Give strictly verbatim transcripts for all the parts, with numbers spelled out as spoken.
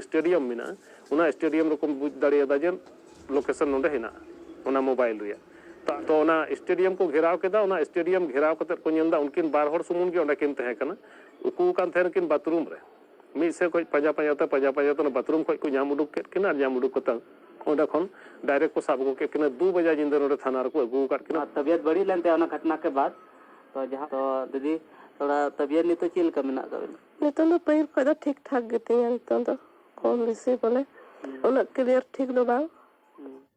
Stadium ᱢᱮᱱᱟᱜᱼᱟ, ᱚᱱᱟ stadium ᱨᱮᱠᱚ ᱵᱩᱡᱽ ᱫᱟᱲᱮᱭᱟᱫᱟ ᱡᱮ ᱞᱳᱠᱮᱥᱚᱱ ᱱᱚᱰᱮ ᱦᱮᱱᱟᱜᱼᱟ ᱚᱱᱟ ᱢᱳᱵᱟᱭᱤᱞ ᱨᱮᱭᱟᱜ᱾ ᱛᱟ-, ᱛᱚ ᱚᱱᱟ ᱥᱴᱮᱰᱤᱭᱟᱢ ᱠᱚ ᱜᱷᱮᱨᱟᱣ ᱠᱮᱫᱟ, ᱚᱱᱟ ᱥᱴᱮᱰᱤᱭᱟᱢ ᱜᱷᱮᱨᱟᱣ ᱠᱟᱛᱮ ᱠᱚ ᱧᱮᱞ ᱮᱫᱟ ᱩᱱᱠᱤᱱ ᱵᱟᱨ ᱦᱚᱲ ᱥᱩᱢᱩᱝ ᱜᱮ ᱚᱸᱰᱮ ᱠᱤᱱ ᱛᱟᱦᱮᱸ ᱠᱟᱱᱟ᱾ ᱩᱠᱩ ᱟᱠᱟᱱ ᱛᱟᱦᱮᱸ ᱱᱟᱠᱤᱱ ᱵᱟᱛᱷᱨᱩᱢ ᱨᱮ᱾ ᱢᱤᱫ ᱥᱮᱫ ᱠᱷᱚᱱ ᱯᱟᱸᱡᱟ ᱯᱟᱸᱡᱟ ᱛᱮ, ᱯᱟᱸᱡᱟ ᱯᱟᱸᱡᱟ ᱛᱮ ᱚᱱᱟ ᱵᱟᱛᱷᱨᱩᱢ ᱠᱷᱚᱱ ᱠᱚ ᱧᱟᱢ ᱩᱰᱩᱠ ᱠᱮᱫ ᱠᱤᱱᱟ ᱟᱨ ᱧᱟᱢ ᱩᱰᱩᱠ ᱠᱟᱛᱮ ᱚᱸᱰᱮ ᱠᱷᱚᱱ ᱰᱟᱭᱨᱮᱠᱴ ᱠᱚ ᱥᱟᱵ ᱟᱹᱜᱩ ᱠᱮᱫ ᱠᱤᱱᱟ᱾ ᱫᱩ ᱵᱟᱡᱟ ᱧᱤᱫᱟᱹ ᱱᱚᱰᱮ ᱛᱷᱟᱱᱟ ᱨᱮᱠᱚ ᱟᱹᱜᱩ ᱟᱠᱟᱫ ᱠᱤᱱᱟ᱾ ᱟᱨ ᱛᱟᱵᱤᱭᱟᱛ ᱵᱟᱹᱲᱤᱡ ᱞᱮᱱ ᱛᱟᱭᱟ ᱚᱱᱟ ᱜᱷᱚᱴᱱᱟ ᱠᱮ ᱵᱟᱫ᱾ ᱛᱚ ᱡᱟᱦᱟᱸ, ᱛᱚ ᱫᱤᱫᱤ, ᱛᱷᱚᱲᱟ ᱛᱟᱵᱤᱭᱟᱛ ᱱᱤᱛᱚᱜ ᱪᱮᱫ ᱞᱮᱠᱟ ᱢᱮᱱᱟᱜ ᱟᱠᱟᱫ ᱵᱤᱱᱟ? ᱱᱤᱛᱚᱝ ᱫᱚ ᱯᱟᱹᱦᱤᱞ ᱠᱷᱚᱱ ᱫᱚ ᱴᱷᱤᱠ ᱴᱷᱟᱠ ᱜᱮᱛᱤᱧᱟ, ᱱᱤᱛᱚᱝ ᱫᱚ ᱠᱚᱢ ᱵᱮᱥᱤ ᱵᱚᱞᱮ᱾ ᱦᱩᱸ᱾ ᱩᱱᱟᱹᱜ ᱠᱞᱤᱭᱟᱨ ᱴᱷᱤᱠ ᱫᱚ ᱵᱟᱝ᱾ ᱦᱩᱸ᱾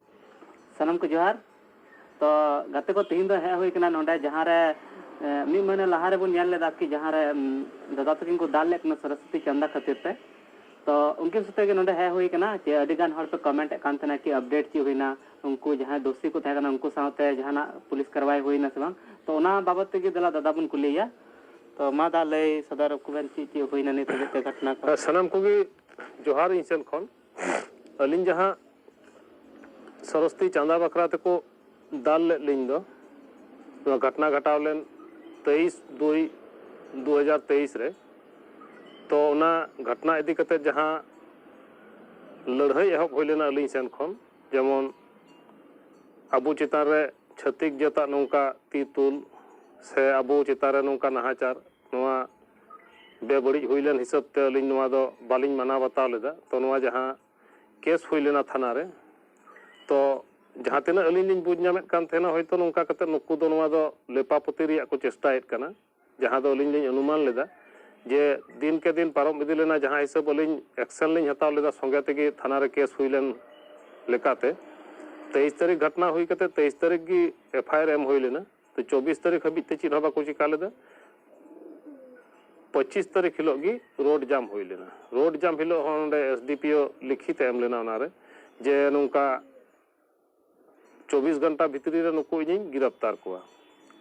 ᱥᱟᱱᱟᱢ ᱠᱚ ᱡᱚᱦᱟᱨ᱾ ᱛᱚ ᱜᱟᱛᱮ ᱠᱚ, ᱛᱮᱦᱮᱧ ᱫᱚ ᱦᱮᱡ ᱦᱩᱭ ᱠᱟᱱᱟ ᱱᱚᱰᱮ, ᱡᱟᱦᱟᱸ ᱨᱮ, ᱮ, ᱢᱤᱫ ᱢᱟᱹᱦᱱᱟᱹ ᱞᱟᱦᱟ ᱨᱮᱵᱚᱱ ᱧᱮᱞ ᱞᱮᱫᱟ ᱠᱤ ᱡᱟᱦᱟᱸ ᱨᱮ, ᱩᱢ, ᱫᱟᱫᱟ ᱛᱟᱹᱠᱤᱱ ᱠᱚ ᱫᱟᱞ ᱞᱮᱫ ᱠᱤᱱᱟ ᱥᱚᱨᱚᱥᱚᱛᱤ ᱪᱟᱸᱫᱟ ᱠᱷᱟᱹᱛᱤᱨ ᱛᱮ᱾ ᱛᱚ ᱩᱱᱠᱤᱱ ᱥᱟᱛᱮ ᱜᱮ ᱱᱚᱰᱮ ᱦᱮᱡ ᱦᱩᱭ ᱠᱟᱱᱟ ᱡᱮ ᱟᱹᱰᱤ ᱜᱟᱱ ᱦᱚᱲ ᱯᱮ ᱠᱚᱢᱮᱱᱴ ᱮᱫ ᱠᱟᱱ ᱛᱟᱦᱮᱱᱟ ᱠᱤ ᱟᱯᱰᱮᱴ ᱪᱮᱫ ᱦᱩᱭᱱᱟ, ᱩᱱᱠᱩ ᱡᱟᱦᱟᱸᱭ ᱫᱳᱥᱤ ᱠᱚ ᱛᱟᱦᱮᱸ ᱠᱟᱱᱟ ᱩᱱᱠᱩ ᱥᱟᱶᱛᱮ ᱡᱟᱦᱟᱱᱟᱜ ᱯᱩᱞᱤᱥ ᱠᱟᱨᱣᱟᱭ ᱦᱩᱭᱱᱟ ᱥᱮ ᱵᱟᱝ᱾ ᱛᱚ ᱚᱱᱟ ᱵᱟᱵᱚᱛ ᱛᱮᱜᱮ ᱫᱮᱞᱟ ᱫᱟᱫᱟ ᱵᱚᱱ ᱠᱩᱞᱤᱭᱮᱭᱟ᱾ ᱛᱚ ᱢᱟ ᱫᱟ, ᱞᱟᱹᱭ ᱥᱚᱫᱚᱨ ᱟᱠᱚ ᱵᱮᱱ ᱪᱮᱫ ᱪᱮᱫ ᱦᱩᱭᱱᱟ ᱱᱤᱛ ᱦᱟᱹᱵᱤᱡ ᱛᱮ ᱜᱷᱚᱴᱱᱟ ᱠᱚ᱾ ᱥᱟᱱᱟᱢ ᱠᱚᱜᱮ ᱡᱚᱦᱟᱨ ᱤᱧ ᱥᱮᱱ ᱠᱷᱚᱱ᱾ ᱟᱹᱞᱤᱧ ᱡᱟᱦᱟᱸ ᱥᱚᱨᱚᱥᱚᱛᱤ ᱪᱟᱸᱫᱟ ᱵᱟᱠᱷᱨᱟ ᱛᱮᱠᱚ ᱫᱟᱞ ᱞᱮᱫ ᱞᱤᱧ ᱫᱚ, ᱱᱚᱣᱟ ᱜᱷᱚᱴᱱᱟ ᱜᱷᱚᱴᱟᱣ ᱞᱮᱱ ᱛᱮᱭᱤᱥ ᱫᱩᱭ ᱫᱩ ᱦᱟᱡᱟᱨ ᱛᱮᱭᱤᱥ ᱨᱮ᱾ ᱛᱚ ᱚᱱᱟ ᱜᱷᱚᱴᱱᱟ ᱤᱫᱤ ᱠᱟᱛᱮ ᱡᱟᱦᱟᱸ ᱞᱟᱹᱲᱦᱟᱹᱭ ᱮᱦᱚᱵ ᱦᱩᱭ ᱞᱮᱱᱟ ᱟᱹᱞᱤᱧ ᱥᱮᱱ ᱠᱷᱚᱱ, ᱡᱮᱢᱚᱱ ᱟᱵᱚ ᱪᱮᱛᱟᱱ ᱨᱮ ᱪᱷᱟᱹᱛᱤᱠ ᱡᱟᱹᱛᱟᱜ ᱱᱚᱝᱠᱟ ᱛᱤ ᱛᱩᱞ ᱥᱮ ᱟᱵᱚ ᱪᱮᱛᱟᱱ ᱨᱮ ᱱᱚᱝᱠᱟ ᱱᱟᱦᱟᱪᱟᱨ, ᱱᱚᱣᱟ ᱵᱮᱵᱟᱹᱲᱤᱡ ᱦᱩᱭ ᱞᱮᱱ ᱦᱤᱥᱟᱹᱵ ᱛᱮ ᱟᱹᱞᱤᱧ ᱱᱚᱣᱟ ᱫᱚ ᱵᱟᱹᱞᱤᱧ ᱢᱟᱱᱟᱣ ᱵᱟᱛᱟᱣ ᱞᱮᱫᱟ᱾ ᱛᱚ ᱱᱚᱣᱟ ᱡᱟᱦᱟᱸ ᱠᱮᱥ ᱦᱩᱭ ᱞᱮᱱᱟ ᱛᱷᱟᱱᱟ ᱨᱮ, ᱛᱚ ᱡᱟᱦᱟᱸ ᱛᱤᱱᱟᱹᱜ ᱟᱹᱞᱤᱧ ᱞᱤᱧ ᱵᱩᱡᱽ ᱧᱟᱢᱮᱫ ᱠᱟᱱ ᱛᱟᱦᱮᱱᱟ, ᱦᱚᱭᱛᱳ ᱱᱚᱝᱠᱟ ᱠᱟᱛᱮ ᱱᱩᱠᱩ ᱫᱚ ᱱᱚᱣᱟ ᱫᱚ ᱞᱮᱯᱟᱯᱚᱛᱤ ᱨᱮᱭᱟᱜ ᱠᱚ ᱪᱮᱥᱴᱟᱭᱮᱫ ᱠᱟᱱᱟ, ᱡᱟᱦᱟᱸ ᱫᱚ ᱟᱹᱞᱤᱧ ᱞᱤᱧ ᱚᱱᱩᱢᱟᱱ ᱞᱮᱫᱟ ᱡᱮ ᱫᱤᱱ ᱠᱮ ᱫᱤᱱ ᱯᱟᱨᱚᱢ ᱤᱫᱤ ᱞᱮᱱᱟ, ᱡᱟᱦᱟᱸ ᱦᱤᱥᱟᱹᱵ ᱟᱹᱞᱤᱧ ᱮᱠᱥᱮᱱ ᱞᱤᱧ ᱦᱟᱛᱟᱣ ᱞᱮᱫᱟ, ᱥᱚᱸᱜᱮ ᱛᱮᱜᱮ ᱛᱷᱟᱱᱟ ᱨᱮ ᱠᱮᱥ ᱦᱩᱭ ᱞᱮᱱ ᱞᱮᱠᱟᱛᱮ᱾ ᱛᱮᱭᱤᱥ ᱛᱟᱹᱨᱤᱠᱷ ᱜᱷᱚᱴᱱᱟ ᱦᱩᱭ ᱠᱟᱛᱮ ᱛᱮᱭᱤᱥ ᱛᱟᱹᱨᱤᱠᱷ ᱜᱮ ᱮᱯᱷ ᱟᱭ ᱟᱨ ᱮᱢ ᱦᱩᱭ ᱞᱮᱱᱟ᱾ ᱛᱚ ᱪᱚᱵᱵᱤᱥ ᱛᱟᱹᱨᱤᱠᱷ ᱦᱟᱹᱵᱤᱡ ᱛᱮ ᱪᱮᱫ ᱦᱚᱸ ᱵᱟᱠᱚ ᱪᱤᱠᱟ ᱞᱮᱫᱟ᱾ ᱯᱚᱸᱪᱤᱥ ᱛᱟᱹᱨᱤᱠᱷ ᱦᱤᱞᱳᱜ ᱜᱮ ᱨᱳᱰ ᱡᱟᱢ ᱦᱩᱭ ᱞᱮᱱᱟ᱾ ᱨᱳᱰ ᱡᱟᱢ ᱦᱤᱞᱳᱜ ᱦᱚᱸ ᱱᱚᱰᱮ ᱮᱥ ᱰᱤ ᱯᱤ ᱳ ᱞᱤᱠᱷᱤᱛ ᱮ ᱮᱢ ᱞᱮᱱᱟ ᱚᱱᱟᱨᱮ, ᱡᱮ ᱱᱚᱝᱠᱟ ᱪᱚᱵᱵᱤᱥ ᱜᱷᱚᱱᱴᱟ ᱵᱷᱤᱛᱨᱤ ᱨᱮ ᱱᱩᱠᱩ ᱤᱧᱤᱧ ᱜᱤᱨᱟᱯᱛᱟᱨ ᱠᱚᱣᱟ,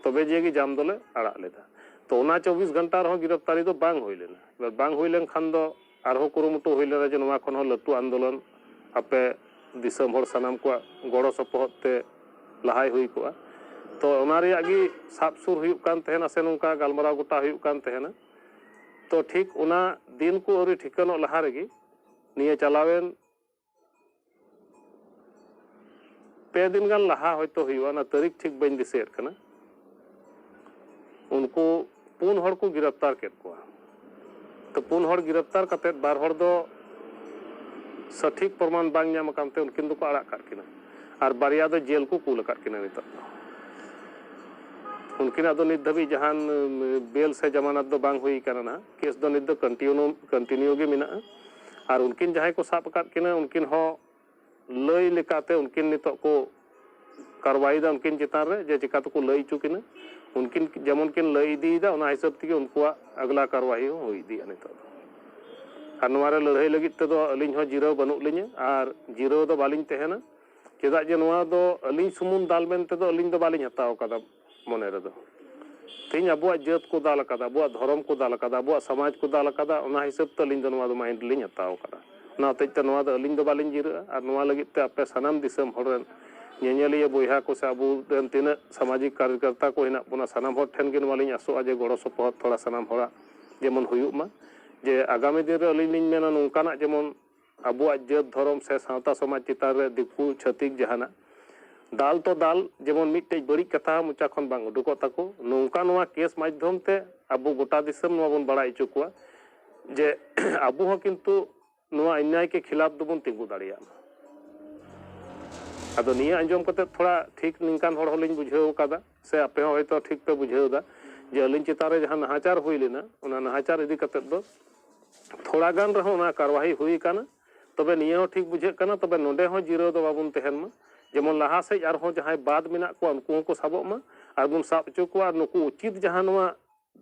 ᱛᱚᱵᱮ ᱡᱮ ᱜᱮ ᱡᱟᱢ ᱫᱚᱞᱮ ᱟᱲᱟᱜ ᱞᱮᱫᱟ᱾ ᱛᱚ ᱚᱱᱟ ᱪᱚᱵᱵᱤᱥ ᱜᱷᱚᱱᱴᱟ ᱨᱮᱦᱚᱸ ᱜᱤᱨᱟᱯᱛᱟᱨᱤ ᱫᱚ ᱵᱟᱝ ᱦᱩᱭ ᱞᱮᱱᱟ᱾ ᱮᱵᱟᱨ ᱵᱟᱝ ᱦᱩᱭ ᱞᱮᱱᱠᱷᱟᱱ ᱫᱚ ᱟᱨᱦᱚᱸ ᱠᱩᱨᱩᱢᱩᱴᱩ ᱦᱩᱭ ᱞᱮᱱᱟ ᱡᱮ ᱱᱚᱣᱟ ᱠᱷᱚᱱ ᱦᱚᱸ ᱞᱟᱹᱴᱩ ᱟᱱᱫᱳᱞᱚᱱ ᱟᱯᱮ ᱫᱤᱥᱚᱢ ᱦᱚᱲ ᱥᱟᱱᱟᱢ ᱠᱚᱣᱟᱜ ᱜᱚᱲᱚ ᱥᱚᱯᱚᱦᱚᱫ ᱛᱮ ᱞᱟᱦᱟᱭ ᱦᱩᱭ ᱠᱚᱜᱼᱟ᱾ ᱛᱚ ᱚᱱᱟ ᱨᱮᱭᱟᱜ ᱜᱮ ᱥᱟᱵ ᱥᱩᱨ ᱦᱩᱭᱩᱜ ᱠᱟᱱ ᱛᱟᱦᱮᱱᱟ ᱥᱮ ᱱᱚᱝᱠᱟ ᱜᱟᱞᱢᱟᱨᱟᱣ ᱜᱚᱴᱟ ᱦᱩᱭᱩᱜ ᱠᱟᱱ ᱛᱟᱦᱮᱱᱟ᱾ ᱛᱚ ᱴᱷᱤᱠ ᱚᱱᱟ ᱫᱤᱱ ᱠᱚ ᱟᱹᱣᱨᱤ ᱴᱷᱤᱠᱟᱹᱱᱚᱜ ᱞᱟᱦᱟ ᱨᱮᱜᱮ ᱱᱤᱭᱟᱹ ᱪᱟᱞᱟᱣᱮᱱ ᱯᱮ ᱫᱤᱱ ᱜᱟᱱ ᱞᱟᱦᱟ ᱦᱚᱭᱛᱳ ᱦᱩᱭᱩᱜᱼᱟ, ᱚᱱᱟ ᱛᱟᱹᱨᱤᱠᱷ ᱴᱷᱤᱠ ᱵᱟᱹᱧ ᱫᱤᱥᱟᱹᱭᱮᱫ ᱠᱟᱱᱟ᱾ ᱩᱱᱠᱩ ᱯᱩᱱ ᱦᱚᱲ ᱠᱚ ᱜᱤᱨᱟᱯᱛᱟᱨ ᱠᱮᱫ ᱠᱚᱣᱟ᱾ ᱛᱚ, ᱯᱩᱱ ᱦᱚᱲ ᱜᱤᱨᱟᱯᱛᱟᱨ ᱠᱟᱛᱮᱫ ᱵᱟᱨ ᱦᱚᱲ ᱫᱚ ᱥᱚᱴᱷᱤᱠ ᱯᱨᱚᱢᱟᱱ ᱵᱟᱝ ᱧᱟᱢ ᱟᱠᱟᱱ ᱛᱮ ᱩᱱᱠᱤᱱ ᱫᱚᱠᱚ ᱟᱲᱟᱜ ᱠᱟᱜ ᱠᱤᱱᱟ, ᱟᱨ ᱵᱟᱨᱭᱟ ᱫᱚ ᱡᱮᱞ ᱠᱚ ᱠᱩᱞ ᱟᱠᱟᱫ ᱠᱤᱱᱟ ᱱᱤᱛᱚᱜ ᱫᱚ᱾ ᱩᱱᱠᱤᱱᱟᱜ ᱫᱚ ᱱᱤᱛ ᱫᱷᱟᱹᱵᱤᱡ ᱡᱟᱦᱟᱱ, ᱩᱢ, ᱵᱮᱞ ᱥᱮ ᱡᱟᱢᱟᱱᱟᱛ ᱫᱚ ᱵᱟᱝ ᱦᱩᱭ ᱟᱠᱟᱱᱟ ᱱᱟᱦᱟᱜ᱾ ᱠᱮᱥ ᱫᱚ ᱱᱤᱛ ᱫᱚ ᱠᱚᱱᱴᱤᱱᱤᱭᱩ, ᱠᱚᱱᱴᱤᱱᱤᱭᱩ ᱜᱮ ᱢᱮᱱᱟᱜᱼᱟ᱾ ᱟᱨ ᱩᱱᱠᱤᱱ ᱡᱟᱦᱟᱸᱭ ᱠᱚ ᱥᱟᱵ ᱟᱠᱟᱫ ᱠᱤᱱᱟ, ᱩᱱᱠᱤᱱ ᱦᱚᱸ ᱞᱟᱹᱭ ᱞᱮᱠᱟᱛᱮ ᱩᱱᱠᱤᱱ ᱱᱤᱛᱚᱜ ᱠᱚ ᱠᱟᱨᱣᱟᱭᱮᱫᱟ ᱩᱱᱠᱤᱱ ᱪᱮᱛᱟᱱ ᱨᱮ, ᱡᱮ ᱪᱤᱠᱟ ᱛᱮᱠᱚ ᱞᱟᱹᱭ ᱦᱚᱪᱚ ᱠᱤᱱᱟ᱾ ᱩᱱᱠᱤᱱ ᱡᱮᱢᱚᱱ ᱠᱤᱱ ᱞᱟᱹᱭ ᱤᱫᱤᱭᱮᱫᱟ, ᱚᱱᱟ ᱦᱤᱥᱟᱹᱵ ᱛᱮᱜᱮ ᱩᱱᱠᱩᱣᱟᱜ ᱟᱜᱽᱞᱟ ᱠᱟᱨᱣᱟᱦᱤ ᱦᱚᱸ ᱦᱩᱭ ᱤᱫᱤᱜᱼᱟ ᱱᱤᱛᱚᱜ ᱫᱚ᱾ ᱟᱨ ᱱᱚᱣᱟ ᱨᱮ ᱞᱟᱹᱲᱦᱟᱹᱭ ᱞᱟᱹᱜᱤᱫ ᱛᱮᱫᱚ ᱟᱹᱞᱤᱧ ᱦᱚᱸ ᱡᱤᱨᱟᱹᱣ ᱵᱟᱹᱱᱩᱜ ᱞᱤᱧᱟᱹ ᱟᱨ ᱡᱤᱨᱟᱹᱣ ᱫᱚ ᱵᱟᱹᱞᱤᱧ ᱛᱟᱦᱮᱱᱟ᱾ ᱪᱮᱫᱟᱜ ᱡᱮ ᱱᱚᱣᱟ ᱫᱚ ᱟᱹᱞᱤᱧ ᱥᱩᱢᱩᱝ ᱫᱟᱞ ᱢᱮᱱ ᱛᱮᱫᱚ ᱟᱹᱞᱤᱧ ᱫᱚ ᱵᱟᱹᱞᱤᱧ ᱦᱟᱛᱟᱣ ᱟᱠᱟᱫᱟ ᱢᱚᱱᱮ ᱨᱮᱫᱚ᱾ ᱛᱮᱦᱮᱧ ᱟᱵᱚᱣᱟᱜ ᱡᱟᱹᱛ ᱠᱚ ᱫᱟᱞ ᱟᱠᱟᱫᱟ, ᱟᱵᱚᱣᱟᱜ ᱫᱷᱚᱨᱚᱢ ᱠᱚ ᱫᱟᱞ ᱟᱠᱟᱫᱟ, ᱟᱵᱚᱣᱟᱜ ᱥᱚᱢᱟᱡᱽ ᱠᱚ ᱫᱟᱞ ᱟᱠᱟᱫᱟ, ᱚᱱᱟ ᱦᱤᱥᱟᱹᱵ ᱛᱮ ᱟᱹᱞᱤᱧ ᱫᱚ ᱱᱚᱣᱟ ᱫᱚ ᱢᱟᱭᱤᱱᱰ ᱨᱮᱞᱤᱧ ᱦᱟᱛᱟᱣ ᱟᱠᱟᱫᱟ᱾ ᱚᱱᱟ ᱦᱚᱛᱮᱡ ᱛᱮ ᱱᱚᱣᱟ ᱫᱚ ᱟᱹᱞᱤᱧ ᱫᱚ ᱵᱟᱹᱞᱤᱧ ᱡᱤᱨᱟᱹᱜᱼᱟ᱾ ᱟᱨ ᱱᱚᱣᱟ ᱞᱟᱹᱜᱤᱫ ᱛᱮ ᱟᱯᱮ ᱥᱟᱱᱟᱢ ᱫᱤᱥᱚᱢ ᱦᱚᱲ ᱨᱮᱱ ᱧᱮᱧᱮᱞᱤᱭᱟᱹ ᱵᱚᱭᱦᱟ ᱠᱚ ᱥᱮ ᱟᱵᱚ ᱨᱮᱱ ᱛᱤᱱᱟᱹᱜ ᱥᱟᱢᱟᱡᱤᱠ ᱠᱟᱨᱭᱚᱠᱚᱨᱛᱟ ᱠᱚ ᱦᱮᱱᱟᱜ ᱵᱚᱱᱟ, ᱥᱟᱱᱟᱢ ᱦᱚᱲ ᱴᱷᱮᱱ ᱜᱮ ᱱᱚᱣᱟ ᱞᱤᱧ ᱟᱥᱚᱜᱼᱟ ᱡᱮ ᱜᱚᱲᱚ ᱥᱚᱯᱚᱦᱚᱫ ᱛᱷᱚᱲᱟ ᱥᱟᱱᱟᱢ ᱦᱚᱲᱟᱜ ᱡᱮᱢᱚᱱ ᱦᱩᱭᱩᱜ ᱢᱟ, ᱡᱮ ᱟᱜᱟᱢᱤ ᱫᱤᱱ ᱨᱮ ᱟᱹᱞᱤᱧ ᱞᱤᱧ ᱢᱮᱱᱟ ᱱᱚᱝᱠᱟᱱᱟᱜ ᱡᱮᱢᱚᱱ ᱟᱵᱚᱣᱟᱜ ᱡᱟᱹᱛ ᱫᱷᱚᱨᱚᱢ ᱥᱮ ᱥᱟᱶᱛᱟ ᱥᱚᱢᱟᱡᱽ ᱪᱮᱛᱟᱱ ᱨᱮ ᱫᱤᱠᱩ ᱪᱷᱟᱹᱛᱤᱠ ᱡᱟᱦᱟᱱᱟᱜ ᱫᱟᱞ ᱛᱚ ᱫᱟᱞ, ᱡᱮᱢᱚᱱ ᱢᱤᱫᱴᱮᱡ ᱵᱟᱹᱲᱤᱡ ᱠᱟᱛᱷᱟ ᱢᱚᱪᱟ ᱠᱷᱚᱱ ᱵᱟᱝ ᱩᱰᱩᱠᱚᱜ ᱛᱟᱠᱚ, ᱱᱚᱝᱠᱟ ᱱᱚᱣᱟ ᱠᱮᱥ ᱢᱟᱫᱽᱫᱷᱚᱢ ᱛᱮ ᱟᱵᱚ ᱜᱚᱴᱟ ᱫᱤᱥᱚᱢ ᱱᱚᱣᱟ ᱵᱚᱱ ᱵᱟᱲᱟᱭ ᱦᱚᱪᱚ ᱠᱚᱣᱟ ᱡᱮ ᱟᱵᱚ ᱦᱚᱸ ᱠᱤᱱᱛᱩ ᱱᱚᱣᱟ ᱚᱱᱭᱟᱭ ᱠᱮ ᱠᱷᱤᱞᱟᱯ ᱫᱚᱵᱚᱱ ᱛᱤᱸᱜᱩ ᱫᱟᱲᱮᱭᱟᱜ ᱢᱟ᱾ ᱟᱫᱚ ᱱᱤᱭᱟᱹ ᱟᱸᱡᱚᱢ ᱠᱟᱛᱮ ᱛᱷᱚᱲᱟ ᱴᱷᱤᱠ ᱱᱤᱝᱠᱟᱱ ᱦᱚᱲ ᱦᱚᱸᱞᱤᱧ ᱵᱩᱡᱷᱟᱹᱣ ᱠᱟᱫᱟ, ᱥᱮ ᱟᱯᱮ ᱦᱚᱸ ᱦᱚᱭᱛᱳ ᱴᱷᱤᱠ ᱯᱮ ᱵᱩᱡᱷᱟᱹᱣ ᱮᱫᱟ ᱡᱮ ᱟᱹᱞᱤᱧ ᱪᱮᱛᱟᱱ ᱨᱮ ᱡᱟᱦᱟᱸ ᱱᱟᱦᱟᱪᱟᱨ ᱦᱩᱭ ᱞᱮᱱᱟ, ᱚᱱᱟ ᱱᱟᱦᱟᱪᱟᱨ ᱤᱫᱤ ᱠᱟᱛᱮ ᱫᱚ ᱛᱷᱚᱲᱟ ᱜᱟᱱ ᱨᱮᱦᱚᱸ ᱚᱱᱟ ᱠᱟᱨᱣᱟᱦᱤ ᱦᱩᱭ ᱟᱠᱟᱱᱟ᱾ ᱛᱚᱵᱮ ᱱᱤᱭᱟᱹ ᱦᱚᱸ ᱴᱷᱤᱠ ᱵᱩᱡᱷᱟᱹᱜ ᱠᱟᱱᱟ, ᱛᱚᱵᱮ ᱱᱚᱰᱮ ᱦᱚᱸ ᱡᱤᱨᱟᱹᱣ ᱫᱚ ᱵᱟᱵᱚᱱ ᱛᱟᱦᱮᱱ ᱢᱟ᱾ ᱡᱮᱢᱚᱱ ᱞᱟᱦᱟ ᱥᱮᱫ ᱟᱨᱦᱚᱸ ᱡᱟᱦᱟᱸᱭ ᱵᱟᱫ ᱢᱮᱱᱟᱜ ᱠᱚᱣᱟ, ᱩᱱᱠᱩ ᱦᱚᱸᱠᱚ ᱥᱟᱵᱚᱜ ᱢᱟ, ᱟᱨ ᱵᱚᱱ ᱥᱟᱵ ᱦᱚᱪᱚ ᱠᱚᱣᱟ, ᱟᱨ ᱱᱩᱠᱩ ᱩᱪᱤᱛ ᱡᱟᱦᱟᱸ ᱱᱚᱣᱟ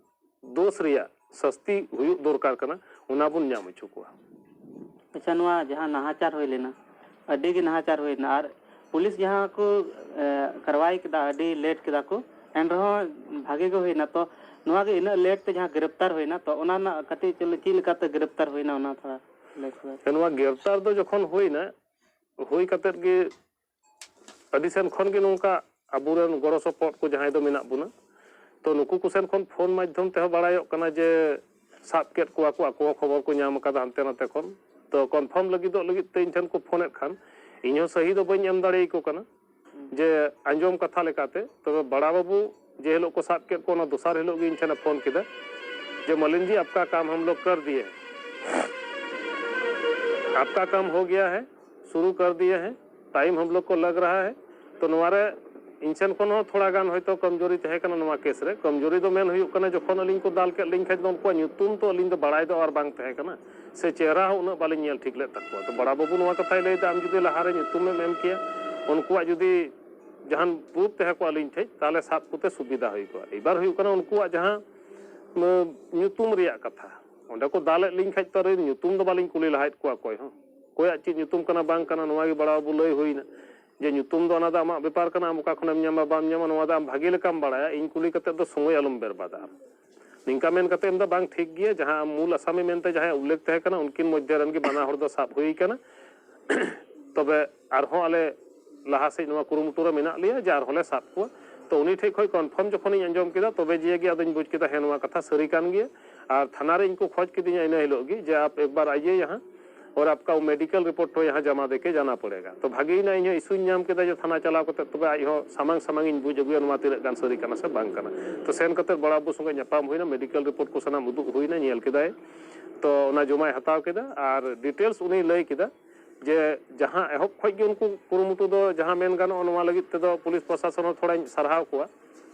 ᱫᱳᱥ ᱨᱮᱭᱟᱜ ᱥᱟᱹᱥᱛᱤ ᱦᱩᱭᱩᱜ ᱫᱚᱨᱠᱟᱨ ᱠᱟᱱᱟ, ᱚᱱᱟ ᱵᱚᱱ ᱧᱟᱢ ᱦᱚᱪᱚ ᱠᱚᱣᱟ᱾ ᱟᱪᱪᱷᱟ, ᱱᱚᱣᱟ ᱡᱟᱦᱟᱸ ᱱᱟᱦᱟᱪᱟᱨ ᱦᱩᱭ ᱞᱮᱱᱟ, ᱟᱹᱰᱤ ᱜᱮ ᱱᱟᱦᱟᱪᱟᱨ ᱦᱩᱭ ᱞᱮᱱᱟ, ᱟᱨ ᱯᱩᱞᱤᱥ ᱡᱟᱦᱟᱸ ᱠᱚ ᱮ, ᱠᱟᱨᱣᱟᱭ ᱠᱮᱫᱟ, ᱟᱹᱰᱤ ᱞᱮᱴ ᱠᱮᱫᱟ ᱠᱚ, ᱮᱱ ᱨᱮᱦᱚᱸ ᱵᱷᱟᱜᱮ ᱜᱮ ᱦᱩᱭᱱᱟ᱾ ᱛᱚ ᱱᱚᱣᱟ ᱜᱮ ᱤᱱᱟᱹᱜ ᱞᱮᱴ ᱛᱮ ᱡᱟᱦᱟᱸ ᱜᱨᱮᱯᱛᱟᱨ ᱦᱩᱭᱱᱟ, ᱛᱚ ᱚᱱᱟ ᱨᱮᱱᱟᱜ ᱠᱟᱹᱴᱤᱡ ᱪᱮᱫ ᱞᱮᱠᱟᱛᱮ ᱜᱨᱮᱯᱛᱟᱨ ᱦᱩᱭᱱᱟ, ᱚᱱᱟ ᱛᱷᱚᱲᱟ ᱞᱟᱹᱭ ᱥᱚᱫᱚᱨ᱾ ᱱᱚᱣᱟ ᱜᱨᱮᱯᱛᱟᱨ ᱫᱚ ᱡᱚᱠᱷᱚᱱ ᱦᱩᱭᱱᱟ, ᱦᱩᱭ ᱠᱟᱛᱮᱫ ᱜᱮ ᱟᱹᱰᱤ ᱥᱮᱱ ᱠᱷᱚᱱ ᱜᱮ ᱱᱚᱝᱠᱟ ᱟᱵᱚᱨᱮᱱ ᱜᱚᱲᱚ ᱥᱚᱯᱚᱦᱚᱫ ᱠᱚ ᱡᱟᱦᱟᱸᱭ ᱫᱚ ᱢᱮᱱᱟᱜ ᱵᱚᱱᱟ, ᱛᱚ ᱱᱩᱠᱩ ᱠᱚ ᱥᱮᱱ ᱠᱷᱚᱱ ᱯᱷᱳᱱ ᱢᱟᱫᱽᱫᱷᱚᱢ ᱛᱮᱦᱚᱸ ᱵᱟᱲᱟᱭᱚᱜ ᱠᱟᱱᱟ ᱡᱮ ᱥᱟᱵ ᱠᱮᱫ ᱠᱚᱣᱟ ᱠᱚ, ᱟᱠᱚ ᱦᱚᱸ ᱠᱷᱚᱵᱚᱨ ᱠᱚ ᱧᱟᱢ ᱟᱠᱟᱫᱟ ᱦᱟᱱᱛᱮ ᱱᱟᱛᱮ ᱠᱷᱚᱱ᱾ ᱛᱚ ᱠᱚᱱᱯᱷᱟᱨᱢ ᱞᱟᱹᱜᱤᱫᱚᱜ ᱞᱟᱹᱜᱤᱫ ᱛᱮ ᱤᱧ ᱴᱷᱮᱱ ᱠᱚ ᱯᱷᱳᱱᱮᱫ ᱠᱷᱟᱱ, ᱤᱧ ᱦᱚᱸ ᱥᱟᱹᱦᱤ ᱫᱚ ᱵᱟᱹᱧ ᱮᱢ ᱫᱟᱲᱮᱭᱟᱠᱚ ᱠᱟᱱᱟ᱾ ᱡᱮ ᱟᱸᱡᱚᱢ ᱠᱟᱛᱷᱟ ᱞᱮᱠᱟᱛᱮ, ᱛᱚᱵᱮ ᱵᱟᱲᱟ ᱵᱟᱹᱵᱩ ᱡᱮ ᱦᱤᱞᱳᱜ ᱠᱚ ᱥᱟᱵ ᱠᱮᱫ ᱠᱚ, ᱚᱱᱟ ᱫᱚᱥᱟᱨ ᱦᱤᱞᱳᱜ ᱜᱮ ᱤᱧ ᱴᱷᱮᱱᱮ ᱯᱷᱳᱱ ᱠᱮᱫᱟ ᱡᱮ, "ᱢᱟᱹᱞᱤᱱ ᱡᱤ, ᱟᱯᱠᱟ ᱠᱟᱢ ᱦᱟᱢ ᱞᱳᱜ ᱠᱟᱨ ᱫᱤᱭᱮ ᱦᱮᱸ, ᱟᱯᱠᱟ ᱠᱟᱢ ᱦᱳ ᱜᱮᱭᱟ ᱦᱮᱸ, ᱥᱩᱨᱩ ᱠᱟᱨ ᱫᱤᱭᱮ ᱦᱮᱸ, ᱴᱟᱭᱤᱢ ᱦᱟᱢ ᱞᱳᱜ ᱠᱚ ᱞᱟᱜ ᱨᱟᱦᱟ ᱦᱮᱸ, ᱛᱚ ᱱᱚᱣᱟ ᱨᱮ ᱤᱧ ᱥᱮᱱ ᱠᱷᱚᱱ ᱦᱚᱸ ᱛᱷᱚᱲᱟ ᱜᱟᱱ ᱦᱚᱭᱛᱳ ᱠᱚᱢᱡᱳᱨᱤ ᱛᱟᱦᱮᱸ ᱠᱟᱱᱟ ᱱᱚᱣᱟ ᱠᱮᱥ ᱨᱮ᱾ ᱠᱚᱢᱡᱳᱨᱤ ᱫᱚ ᱢᱮᱱ ᱦᱩᱭᱩᱜ ᱠᱟᱱᱟ, ᱡᱚᱠᱷᱚᱱ ᱟᱹᱞᱤᱧ ᱠᱚ ᱫᱟᱞ ᱠᱮᱫ ᱞᱤᱧ ᱠᱷᱟᱡ ᱫᱚ ᱩᱱᱠᱩᱣᱟᱜ ᱧᱩᱛᱩᱢ ᱛᱚ ᱟᱹᱞᱤᱧ ᱫᱚ ᱵᱟᱲᱟᱭ ᱫᱚ ᱟᱨ ᱵᱟᱝ ᱛᱟᱦᱮᱸ ᱠᱟᱱᱟ, ᱥᱮ ᱪᱮᱦᱨᱟ ᱦᱚᱸ ᱩᱱᱟᱹᱜ ᱵᱟᱹᱞᱤᱧ ᱧᱮᱞ ᱴᱷᱤᱠ ᱞᱮᱫ ᱛᱟᱠᱚᱣᱟ᱾ ᱛᱚ ᱵᱟᱲᱟ ᱵᱟᱹᱵᱩ ᱱᱚᱣᱟ ᱠᱟᱛᱷᱟᱭ ᱞᱟᱹᱭᱫᱟ, "ᱟᱢ ᱡᱩᱫᱤ ᱞᱟᱦᱟᱨᱮ ᱧᱩᱛᱩᱢᱮᱢ ᱮᱢ ᱠᱮᱭᱟ, ᱩᱱᱠᱩᱣᱟᱜ ᱡᱩᱫᱤ ᱡᱟᱦᱟᱱ ᱯᱨᱩᱯ ᱛᱟᱦᱮᱸ ᱠᱚᱜᱼᱟ ᱟᱹᱞᱤᱧ ᱴᱷᱮᱡ, ᱛᱟᱦᱚᱞᱮ ᱥᱟᱵ ᱠᱚᱛᱮ ᱥᱩᱵᱤᱫᱷᱟ ᱦᱩᱭ ᱠᱚᱜᱼᱟ᱾ ᱮᱵᱟᱨ ᱦᱩᱭᱩᱜ ᱠᱟᱱᱟ ᱩᱱᱠᱩᱣᱟᱜ ᱡᱟᱦᱟᱸ, ᱩᱢ, ᱧᱩᱛᱩᱢ ᱨᱮᱭᱟᱜ ᱠᱟᱛᱷᱟ, ᱚᱸᱰᱮ ᱠᱚ ᱫᱟᱞᱮᱫ ᱞᱤᱧ ᱠᱷᱟᱡ ᱛᱚ ᱟᱨ ᱧᱩᱛᱩᱢ ᱫᱚ ᱵᱟᱹᱞᱤᱧ ᱠᱩᱞᱤ ᱞᱟᱦᱟᱭᱮᱫ ᱠᱚᱣᱟ ᱚᱠᱚᱭ ᱦᱚᱸ, ᱚᱠᱚᱭᱟᱜ ᱪᱮᱫ ᱧᱩᱛᱩᱢ ᱠᱟᱱᱟ ᱵᱟᱝ ᱠᱟᱱᱟ, ᱱᱚᱣᱟ ᱜᱮ ᱵᱟᱲᱟ ᱵᱟᱹᱵᱩ ᱞᱟᱹᱭ ᱦᱩᱭᱱᱟ ᱡᱮ ᱧᱩᱛᱩᱢ ᱫᱚ ᱚᱱᱟ ᱫᱚ ᱟᱢᱟᱜ ᱵᱮᱯᱟᱨ ᱠᱟᱱᱟ, ᱟᱢ ᱚᱠᱟ ᱠᱷᱚᱱᱮᱢ ᱧᱟᱢᱟ ᱵᱟᱢ ᱧᱟᱢᱟ, ᱱᱚᱣᱟ ᱫᱚ ᱟᱢ ᱵᱷᱟᱜᱮ ᱞᱮᱠᱟᱢ ᱵᱟᱲᱟᱭᱟ, ᱤᱧ ᱠᱩᱞᱤ ᱠᱟᱛᱮ ᱫᱚ ᱥᱚᱢᱚᱭ ᱟᱞᱚᱢ ᱵᱮᱨᱵᱟᱫᱟ ᱟᱢ᱾" ᱱᱤᱝᱠᱟ ᱢᱮᱱ ᱠᱟᱛᱮ ᱮᱢ ᱫᱚ ᱵᱟᱝ ᱴᱷᱤᱠ ᱜᱮᱭᱟ, ᱡᱟᱦᱟᱸ ᱢᱩᱞ ᱟᱥᱟᱢᱤ ᱢᱮᱱᱛᱮ ᱡᱟᱦᱟᱸᱭ ᱩᱞᱞᱮᱠᱷ ᱛᱟᱦᱮᱸ ᱠᱟᱱᱟ, ᱩᱱᱠᱤᱱ ᱢᱚᱫᱽᱫᱷᱮ ᱨᱮᱱ ᱜᱮ ᱵᱟᱱᱟ ᱦᱚᱲ ᱫᱚ ᱥᱟᱵ ᱦᱩᱭ ᱠᱟᱱᱟ᱾ ᱛᱚᱵᱮ ᱟᱨᱦᱚᱸ ᱟᱞᱮ ᱞᱟᱦᱟ ᱥᱮᱫ ᱱᱚᱣᱟ ᱠᱩᱨᱩᱢᱩᱴᱩ ᱨᱮ ᱢᱮᱱᱟᱜ ᱞᱮᱭᱟ ᱡᱮ ᱟᱨᱦᱚᱸ ᱞᱮ ᱥᱟᱵ ᱠᱚᱣᱟ᱾ ᱛᱚ ᱩᱱᱤ ᱴᱷᱮᱡ ᱠᱷᱚᱡ ᱠᱚᱱᱯᱷᱟᱨᱢ ᱡᱚᱠᱷᱚᱱᱤᱧ ᱟᱸᱡᱚᱢ ᱠᱮᱫᱟ, ᱛᱚᱵᱮ ᱡᱮ ᱜᱮ ᱟᱫᱚᱧ ᱵᱩᱡᱽ ᱠᱮᱫᱟ, ᱦᱮᱸ, ᱱᱚᱣᱟ ᱠᱟᱛᱷᱟ ᱥᱟᱹᱨᱤ ᱠᱟᱱ ᱜᱮᱭᱟ᱾ ᱟᱨ ᱛᱷᱟᱱᱟ ᱨᱮ ᱤᱧ ᱠᱚ ᱠᱷᱚᱡᱽ ᱠᱤᱫᱤᱧᱟ ᱤᱱᱟᱹ ᱦᱤᱞᱳᱜ ᱜᱮ ᱡᱮ, "ᱟᱯ ᱮᱠ ᱵᱟᱨ ᱟᱭᱤᱭᱮ ᱭᱟᱦᱟᱸ ᱚᱨ ᱟᱯᱠᱟ ᱢᱮᱰᱤᱠᱮᱞ ᱨᱤᱯᱳᱨᱴ ᱦᱚᱸ ᱭᱟᱦᱟᱸ ᱡᱟᱢᱟ ᱫᱮᱠᱮ ᱡᱟᱱᱟ ᱯᱚᱲᱮᱜᱟ᱾" ᱛᱚ ᱵᱷᱟᱜᱮᱭᱮᱱᱟ, ᱤᱧ ᱦᱚᱸ ᱤᱥᱩᱧ ᱧᱟᱢ ᱠᱮᱫᱟ ᱡᱮ ᱛᱷᱟᱱᱟ ᱪᱟᱞᱟᱣ ᱠᱟᱛᱮ ᱛᱚᱵᱮ ᱟᱡ ᱦᱚᱸ ᱥᱟᱢᱟᱝ ᱥᱟᱢᱟᱝ ᱤᱧ ᱵᱩᱡᱽ ᱟᱹᱜᱩᱭᱟ ᱱᱚᱣᱟ ᱛᱤᱱᱟᱹᱜ ᱜᱟᱱ ᱥᱟᱹᱨᱤ ᱠᱟᱱᱟ ᱥᱮ ᱵᱟᱝ ᱠᱟᱱᱟ᱾ ᱛᱚ ᱥᱮᱱ ᱠᱟᱛᱮ ᱵᱟᱲᱟ ᱵᱟᱹᱵᱩ ᱥᱚᱸᱜᱮ ᱧᱟᱯᱟᱢ ᱦᱩᱭᱱᱟ, ᱢᱮᱰᱤᱠᱮᱞ ᱨᱤᱯᱳᱨᱴ ᱠᱚ ᱥᱟᱱᱟᱢ ᱩᱫᱩᱜ ᱦᱩᱭᱱᱟ, ᱧᱮᱞ ᱠᱮᱫᱟᱭ᱾ ᱛᱚ ᱚᱱᱟ ᱡᱚᱢᱟᱭ ᱦᱟᱛᱟᱣ ᱠᱮᱫᱟ ᱟᱨ ᱰᱤᱴᱮᱞᱥ ᱩᱱᱤᱭ ᱞᱟᱹᱭ ᱠᱮᱫᱟ ᱡᱮ ᱡᱟᱦᱟᱸ ᱮᱦᱚᱵ ᱠᱷᱚᱡ ᱜᱮ ᱩᱱᱠᱩ ᱠᱩᱨᱩᱢᱩᱴᱩ ᱫᱚ ᱡᱟᱦᱟᱸ ᱢᱮᱱ ᱜᱟᱱᱚᱜᱼᱟ, ᱱᱚᱣᱟ ᱞᱟᱹᱜᱤᱫ ᱛᱮᱫᱚ ᱯᱩᱞᱤᱥ ᱯᱨᱚᱥᱟᱥᱚᱱ ᱦᱚᱸ ᱛᱷᱚᱲᱟᱧ ᱥᱟᱨᱦᱟᱣ ᱠᱚᱣᱟ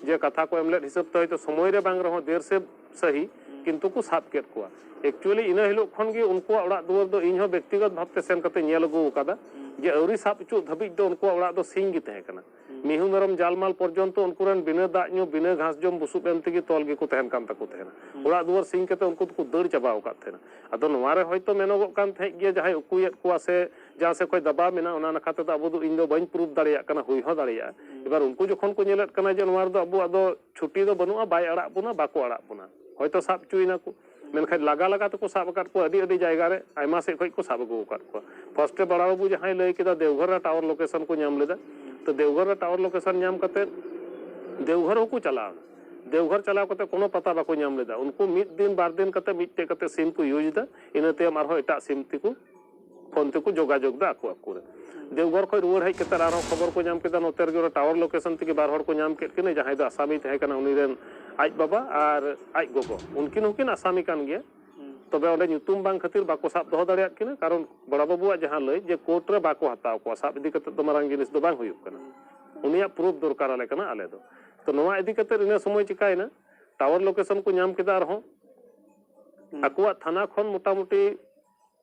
ᱡᱮ ᱠᱟᱛᱷᱟ ᱠᱚ ᱮᱢ ᱞᱮᱫ ᱦᱤᱥᱟᱹᱵ ᱛᱮ ᱦᱚᱭᱛᱳ ᱥᱚᱢᱚᱭ ᱨᱮ ᱵᱟᱝ ᱨᱮᱦᱚᱸ ᱫᱮᱨ ᱥᱮ ᱥᱟᱹᱦᱤ, ᱠᱤᱱᱛᱩ ᱠᱚ ᱥᱟᱵ ᱠᱮᱫ ᱠᱚᱣᱟ᱾ ᱮᱠᱪᱩᱭᱮᱞᱤ ᱤᱱᱟᱹ ᱦᱤᱞᱳᱜ ᱠᱷᱚᱱ ᱜᱮ ᱩᱱᱠᱩᱣᱟᱜ ᱚᱲᱟᱜ ᱫᱩᱣᱟᱹᱨ ᱫᱚ ᱤᱧ ᱦᱚᱸ ᱵᱮᱠᱛᱤᱜᱚᱛ ᱵᱷᱟᱵᱽ ᱛᱮ ᱥᱮᱱ ᱠᱟᱛᱮ ᱧᱮᱞ ᱟᱹᱜᱩ ᱟᱠᱟᱫᱟ ᱡᱮ ᱟᱹᱣᱨᱤ ᱥᱟᱵ ᱚᱪᱚᱜ ᱫᱷᱟᱹᱵᱤᱡ ᱫᱚ ᱩᱱᱠᱩᱣᱟᱜ ᱚᱲᱟᱜ ᱫᱚ ᱥᱤᱧ ᱜᱮ ᱛᱟᱦᱮᱸ ᱠᱟᱱᱟ᱾ ᱢᱤᱦᱩ ᱢᱮᱨᱚᱢ ᱡᱟᱞᱢᱟᱞ ᱯᱚᱨᱡᱚᱱᱛᱚ ᱩᱱᱠᱩ ᱨᱮᱱ ᱵᱤᱱᱟᱹ ᱫᱟᱜ ᱧᱩ, ᱵᱤᱱᱟᱹ ᱜᱷᱟᱥ ᱡᱚᱢ, ᱵᱩᱥᱩᱵ ᱮᱢ ᱛᱮᱜᱮ ᱛᱚᱞ ᱜᱮᱠᱚ ᱛᱟᱦᱮᱱ ᱠᱟᱱ ᱛᱟᱠᱚ ᱛᱟᱦᱮᱱᱟ᱾ ᱚᱲᱟᱜ ᱫᱩᱣᱟᱹᱨ ᱥᱤᱧ ᱠᱟᱛᱮ ᱩᱱᱠᱩ ᱫᱚᱠᱚ ᱫᱟᱹᱲ ᱪᱟᱵᱟ ᱟᱠᱟᱫ ᱛᱟᱦᱮᱱᱟ᱾ ᱟᱫᱚ ᱱᱚᱣᱟ ᱨᱮ ᱦᱚᱭᱛᱳ ᱢᱮᱱᱚᱜᱚᱜ ᱠᱟᱱ ᱛᱟᱦᱮᱸᱫ ᱜᱮᱭᱟ, ᱡᱟᱦᱟᱸᱭ ᱩᱠᱩᱭᱮᱫ ᱠᱚᱣᱟ ᱥᱮ ᱡᱟᱦᱟᱸ ᱥᱮᱫ ᱠᱷᱚᱱ ᱫᱟᱵᱟᱣ ᱢᱮᱱᱟᱜᱼᱟ, ᱚᱱᱟ ᱱᱟᱠᱷᱟ ᱛᱮᱫᱚ ᱟᱵᱚ ᱫᱚ, ᱤᱧ ᱫᱚ ᱵᱟᱹᱧ ᱯᱨᱩᱯ ᱫᱟᱲᱮᱭᱟᱜ ᱠᱟᱱᱟ, ᱦᱩᱭ ᱦᱚᱸ ᱫᱟᱲᱮᱭᱟᱜᱼᱟ᱾ ᱮᱵᱟᱨ ᱩᱱᱠᱩ ᱡᱚᱠᱷᱚᱱ ᱠᱚ ᱧᱮᱞᱮᱫ ᱠᱟᱱᱟ ᱡᱮ ᱱᱚᱣᱟ ᱨᱮᱫᱚ ᱟᱵᱚᱣᱟᱜ ᱫᱚ ᱪᱷᱩᱴᱤ ᱫᱚ ᱵᱟᱹᱱᱩᱜᱼᱟ, ᱵᱟᱭ ᱟᱲᱟᱜ ᱵᱚᱱᱟ, ᱵᱟᱠᱚ ᱟᱲᱟᱜ ᱵᱚᱱᱟ, ᱦᱚᱭᱛᱳ ᱥᱟᱵ ᱦᱚᱪᱚᱭᱮᱱᱟ ᱠᱚ, ᱢᱮᱱᱠᱷᱟᱱ ᱞᱟᱜᱟ ᱞᱟᱜᱟ ᱛᱮᱠᱚ ᱥᱟᱵ ᱟᱠᱟᱫ ᱠᱚᱣᱟ, ᱟᱹᱰᱤ ᱟᱹᱰᱤ ᱡᱟᱭᱜᱟ ᱨᱮ ᱟᱭᱢᱟ ᱥᱮᱫ ᱠᱷᱚᱱ ᱠᱚ ᱥᱟᱵ ᱟᱹᱜᱩ ᱟᱠᱟᱫ ᱠᱚᱣᱟ᱾ ᱯᱷᱟᱨᱥᱴ ᱨᱮ ᱵᱟᱲᱟ ᱵᱟᱹᱵᱩ ᱡᱟᱦᱟᱸᱭ ᱞᱟᱹᱭ ᱠᱮᱫᱟ, ᱫᱮᱣᱜᱷᱚᱨ ᱨᱮ ᱴᱟᱣᱟᱨ ᱞᱳᱠᱮᱥᱚᱱ ᱠᱚ ᱧᱟᱢ ᱞᱮᱫᱟ᱾ ᱛᱚ ᱫᱮᱣᱜᱷᱚᱨ ᱨᱮ ᱴᱟᱣᱟᱨ ᱞᱳᱠᱮᱥᱚᱱ ᱧᱟᱢ ᱠᱟᱛᱮ ᱫᱮᱣᱜᱷᱚᱨ ᱦᱚᱸᱠᱚ ᱪᱟᱞᱟᱣ ᱮᱱᱟ᱾ ᱫᱮᱣᱜᱷᱚᱨ ᱪᱟᱞᱟᱣ ᱠᱟᱛᱮ ᱠᱳᱱᱳ ᱯᱟᱛᱟ ᱵᱟᱠᱚ ᱧᱟᱢ ᱞᱮᱫᱟ᱾ ᱩᱱᱠᱩ ᱢᱤᱫ ᱫᱤᱱ ᱵᱟᱨ ᱫᱤᱱ ᱠᱟᱛᱮ ᱢᱤᱫᱴᱮᱡ ᱠᱟᱛᱮ ᱥᱤᱢ ᱠᱚ ᱤᱭᱩᱡᱽ ᱮᱫᱟ, ᱤᱱᱟᱹ ᱛᱟᱭᱚᱢ ᱟᱨᱦᱚᱸ ᱮᱴᱟᱜ ᱥᱤᱢ ᱛᱮᱠᱚ ᱯᱷᱳᱱ ᱛᱮᱠᱚ ᱡᱳᱜᱟᱡᱳᱜᱽ ᱫᱟ ᱟᱠᱚ ᱟᱠᱚ ᱨᱮ᱾ ᱫᱮᱣᱜᱷᱚᱨ ᱠᱷᱚᱱ ᱨᱩᱣᱟᱹᱲ ᱦᱮᱡ ᱠᱟᱛᱮ ᱟᱨᱦᱚᱸ ᱠᱷᱚᱵᱚᱨ ᱠᱚ ᱧᱟᱢ ᱠᱮᱫᱟ, ᱱᱚᱛᱮ ᱨᱮᱜᱮ ᱚᱱᱟ ᱴᱟᱣᱟᱨ ᱞᱳᱠᱮᱥᱚᱱ ᱛᱮᱜᱮ ᱵᱟᱨ ᱦᱚᱲ ᱠᱚ ᱧᱟᱢ ᱠᱮᱫ ᱠᱤᱱᱟ, ᱡᱟᱦᱟᱸᱭ ᱫᱚ ᱟᱥᱟᱢᱤ ᱛᱟᱦᱮᱸ ᱠᱟᱱᱟ, ᱩᱱᱤ ᱨᱮᱱ ᱟᱡ ᱵᱟᱵᱟ ᱟᱨ ᱟᱡ ᱜᱚᱜᱚ, ᱩᱱᱠᱤᱱ ᱦᱚᱸᱠᱤᱱ ᱟᱥᱟᱢᱤ ᱠᱟᱱ ᱜᱮᱭᱟ᱾ ᱛᱚᱵᱮ ᱚᱸᱰᱮ ᱧᱩᱛᱩᱢ ᱵᱟᱝ ᱠᱷᱟᱹᱛᱤᱨ ᱵᱟᱠᱚ ᱥᱟᱵ ᱫᱚᱦᱚ ᱫᱟᱲᱮᱭᱟᱜ ᱠᱤᱱᱟ, ᱠᱟᱨᱚᱱ ᱵᱚᱲᱟ ᱵᱟᱹᱵᱩᱣᱟᱜ ᱡᱟᱦᱟᱸ ᱞᱟᱹᱭ ᱡᱮ ᱠᱳᱨᱴ ᱨᱮ ᱵᱟᱠᱚ ᱦᱟᱛᱟᱣ ᱠᱚᱣᱟ, ᱥᱟᱵ ᱤᱫᱤ ᱠᱟᱛᱮ ᱫᱚ ᱢᱟᱨᱟᱝ ᱡᱤᱱᱤᱥ ᱫᱚ ᱵᱟᱝ ᱦᱩᱭᱩᱜ ᱠᱟᱱᱟ, ᱩᱱᱤᱭᱟᱜ ᱯᱨᱩᱯᱷ ᱫᱚᱨᱠᱟᱨ ᱟᱞᱮ ᱠᱟᱱᱟ ᱟᱞᱮ ᱫᱚ᱾ ᱛᱚ ᱱᱚᱣᱟ ᱤᱫᱤ ᱠᱟᱛᱮ ᱤᱱᱟᱹ ᱥᱚᱢᱚᱭ ᱪᱤᱠᱟᱭᱮᱱᱟ, ᱴᱟᱣᱟᱨ ᱞᱳᱠᱮᱥᱚᱱ ᱠᱚ ᱧᱟᱢ ᱠᱮᱫᱟ ᱟᱨᱦᱚᱸ ᱟᱠᱚᱣᱟᱜ ᱛᱷᱟᱱᱟ ᱠᱷᱚᱱ ᱢᱚᱴᱟᱢᱩᱴᱤ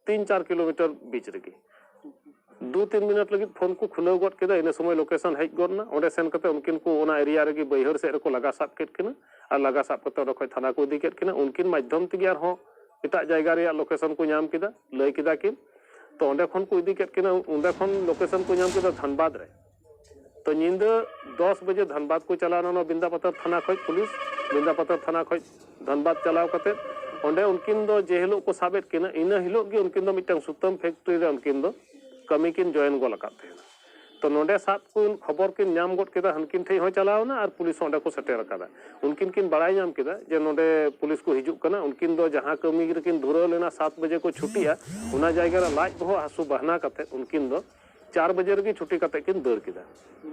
ᱛᱤᱱ ᱪᱟᱨ ᱠᱤᱞᱳᱢᱤᱴᱟᱨ ᱵᱤᱪ ᱨᱮᱜᱮ᱾ ᱫᱩ ᱛᱤᱱ ᱢᱤᱱᱤᱴ ᱞᱟᱹᱜᱤᱫ ᱯᱷᱳᱱ ᱠᱚ ᱠᱷᱩᱞᱟᱹᱣ ᱜᱚᱫ ᱠᱮᱫᱟ, ᱤᱱᱟᱹ ᱥᱚᱢᱚᱭ ᱞᱳᱠᱮᱥᱚᱱ ᱦᱮᱡ ᱜᱚᱫ ᱮᱱᱟ᱾ ᱚᱸᱰᱮ ᱥᱮᱱ ᱠᱟᱛᱮ ᱩᱱᱠᱤᱱ ᱠᱚ ᱚᱱᱟ ᱮᱨᱤᱭᱟ ᱨᱮᱜᱮ ᱵᱟᱹᱭᱦᱟᱹᱲ ᱥᱮᱫ ᱨᱮᱠᱚ ᱞᱟᱜᱟ ᱥᱟᱵ ᱠᱮᱫ ᱠᱤᱱᱟ ᱟᱨ ᱞᱟᱜᱟ ᱥᱟᱵ ᱠᱟᱛᱮ ᱚᱸᱰᱮ ᱠᱷᱚᱱ ᱛᱷᱟᱱᱟ ᱠᱚ ᱤᱫᱤ ᱠᱮᱫ ᱠᱤᱱᱟ᱾ ᱩᱱᱠᱤᱱ ᱢᱟᱫᱽᱫᱷᱚᱢ ᱛᱮᱜᱮ ᱟᱨᱦᱚᱸ ᱮᱴᱟᱜ ᱡᱟᱭᱜᱟ ᱨᱮᱭᱟᱜ ᱞᱳᱠᱮᱥᱚᱱ ᱠᱚ ᱧᱟᱢ ᱠᱮᱫᱟ, ᱞᱟᱹᱭ ᱠᱮᱫᱟ ᱠᱤᱱ᱾ ᱛᱚ ᱚᱸᱰᱮ ᱠᱷᱚᱱ ᱠᱚ ᱤᱫᱤ ᱠᱮᱫ ᱠᱤᱱᱟ, ᱚᱸᱰᱮ ᱠᱷᱚᱱ ᱞᱳᱠᱮᱥᱚᱱ ᱠᱚ ᱧᱟᱢ ᱠᱮᱫᱟ ᱫᱷᱟᱱᱵᱟᱫᱽ ᱨᱮ᱾ ᱛᱚ ᱧᱤᱫᱟᱹ ᱫᱚᱥ ᱵᱟᱡᱮ ᱫᱷᱟᱱᱵᱟᱫᱽ ᱠᱚ ᱪᱟᱞᱟᱣ ᱮᱱᱟ, ᱱᱚᱣᱟ ᱵᱤᱱᱫᱟᱯᱟᱛᱷᱚᱨ ᱛᱷᱟᱱᱟ ᱠᱷᱚᱱ ᱯᱩᱞᱤᱥ, ᱵᱤᱱᱫᱟᱯᱟᱛᱷᱚᱨ ᱛᱷᱟᱱᱟ ᱠᱷᱚᱱ ᱫᱷᱟᱱᱵᱟᱫᱽ ᱪᱟᱞᱟᱣ ᱠᱟᱛᱮ ᱚᱸᱰᱮ ᱩᱱᱠᱤᱱ ᱫᱚ ᱡᱮ ᱦᱤᱞᱳᱜ ᱠᱚ ᱥᱟᱵᱮᱫ ᱠᱤᱱᱟ, ᱤᱱᱟᱹ ᱦᱤᱞᱳᱜ ᱜᱮ ᱩᱱᱠᱤᱱ ᱫᱚ ᱢᱤᱫᱴᱟᱝ ᱥᱩᱛᱟᱹᱢ ᱯᱷᱮᱠᱴᱨᱤ ᱨᱮ ᱩᱱᱠᱤᱱ ᱫᱚ ᱠᱟᱹᱢᱤ ᱠᱤᱱ ᱡᱚᱭᱮᱱ ᱜᱚᱫ ᱟᱠᱟᱫ ᱛᱟᱦᱮᱱᱟ᱾ ᱛᱚ ᱱᱚᱰᱮ ᱥᱟᱵ ᱠᱚ ᱠᱷᱚᱵᱚᱨ ᱠᱤᱱ ᱧᱟᱢ ᱜᱚᱫ ᱠᱮᱫᱟ, ᱦᱟᱱᱠᱤᱱ ᱴᱷᱮᱡ ᱦᱚᱸ ᱪᱟᱞᱟᱣ ᱮᱱᱟ ᱟᱨ ᱯᱩᱞᱤᱥ ᱦᱚᱸ ᱚᱸᱰᱮ ᱠᱚ ᱥᱮᱴᱮᱨ ᱟᱠᱟᱫᱟ᱾ ᱩᱱᱠᱤᱱ ᱠᱤᱱ ᱵᱟᱲᱟᱭ ᱧᱟᱢ ᱠᱮᱫᱟ ᱡᱮ ᱱᱚᱰᱮ ᱯᱩᱞᱤᱥ ᱠᱚ ᱦᱤᱡᱩᱜ ᱠᱟᱱᱟ᱾ ᱩᱱᱠᱤᱱ ᱫᱚ ᱡᱟᱦᱟᱸ ᱠᱟᱹᱢᱤ ᱨᱮᱠᱤᱱ ᱫᱷᱩᱨᱟᱹᱣ ᱞᱮᱱᱟ, ᱥᱟᱛ ᱵᱟᱡᱮ ᱠᱚ ᱪᱷᱩᱴᱤᱜᱼᱟ, ᱚᱱᱟ ᱡᱟᱭᱜᱟ ᱨᱮ ᱞᱟᱡ ᱵᱚᱦᱚᱜ ᱦᱟᱹᱥᱩ ᱵᱟᱦᱱᱟ ᱠᱟᱛᱮ ᱩᱱᱠᱤᱱ ᱫᱚ ᱪᱟᱨ ᱵᱟᱡᱮ ᱨᱮᱜᱮ ᱪᱷᱩᱴᱤ ᱠᱟᱛᱮ ᱠᱤᱱ ᱫᱟᱹᱲ ᱠᱮᱫᱟ᱾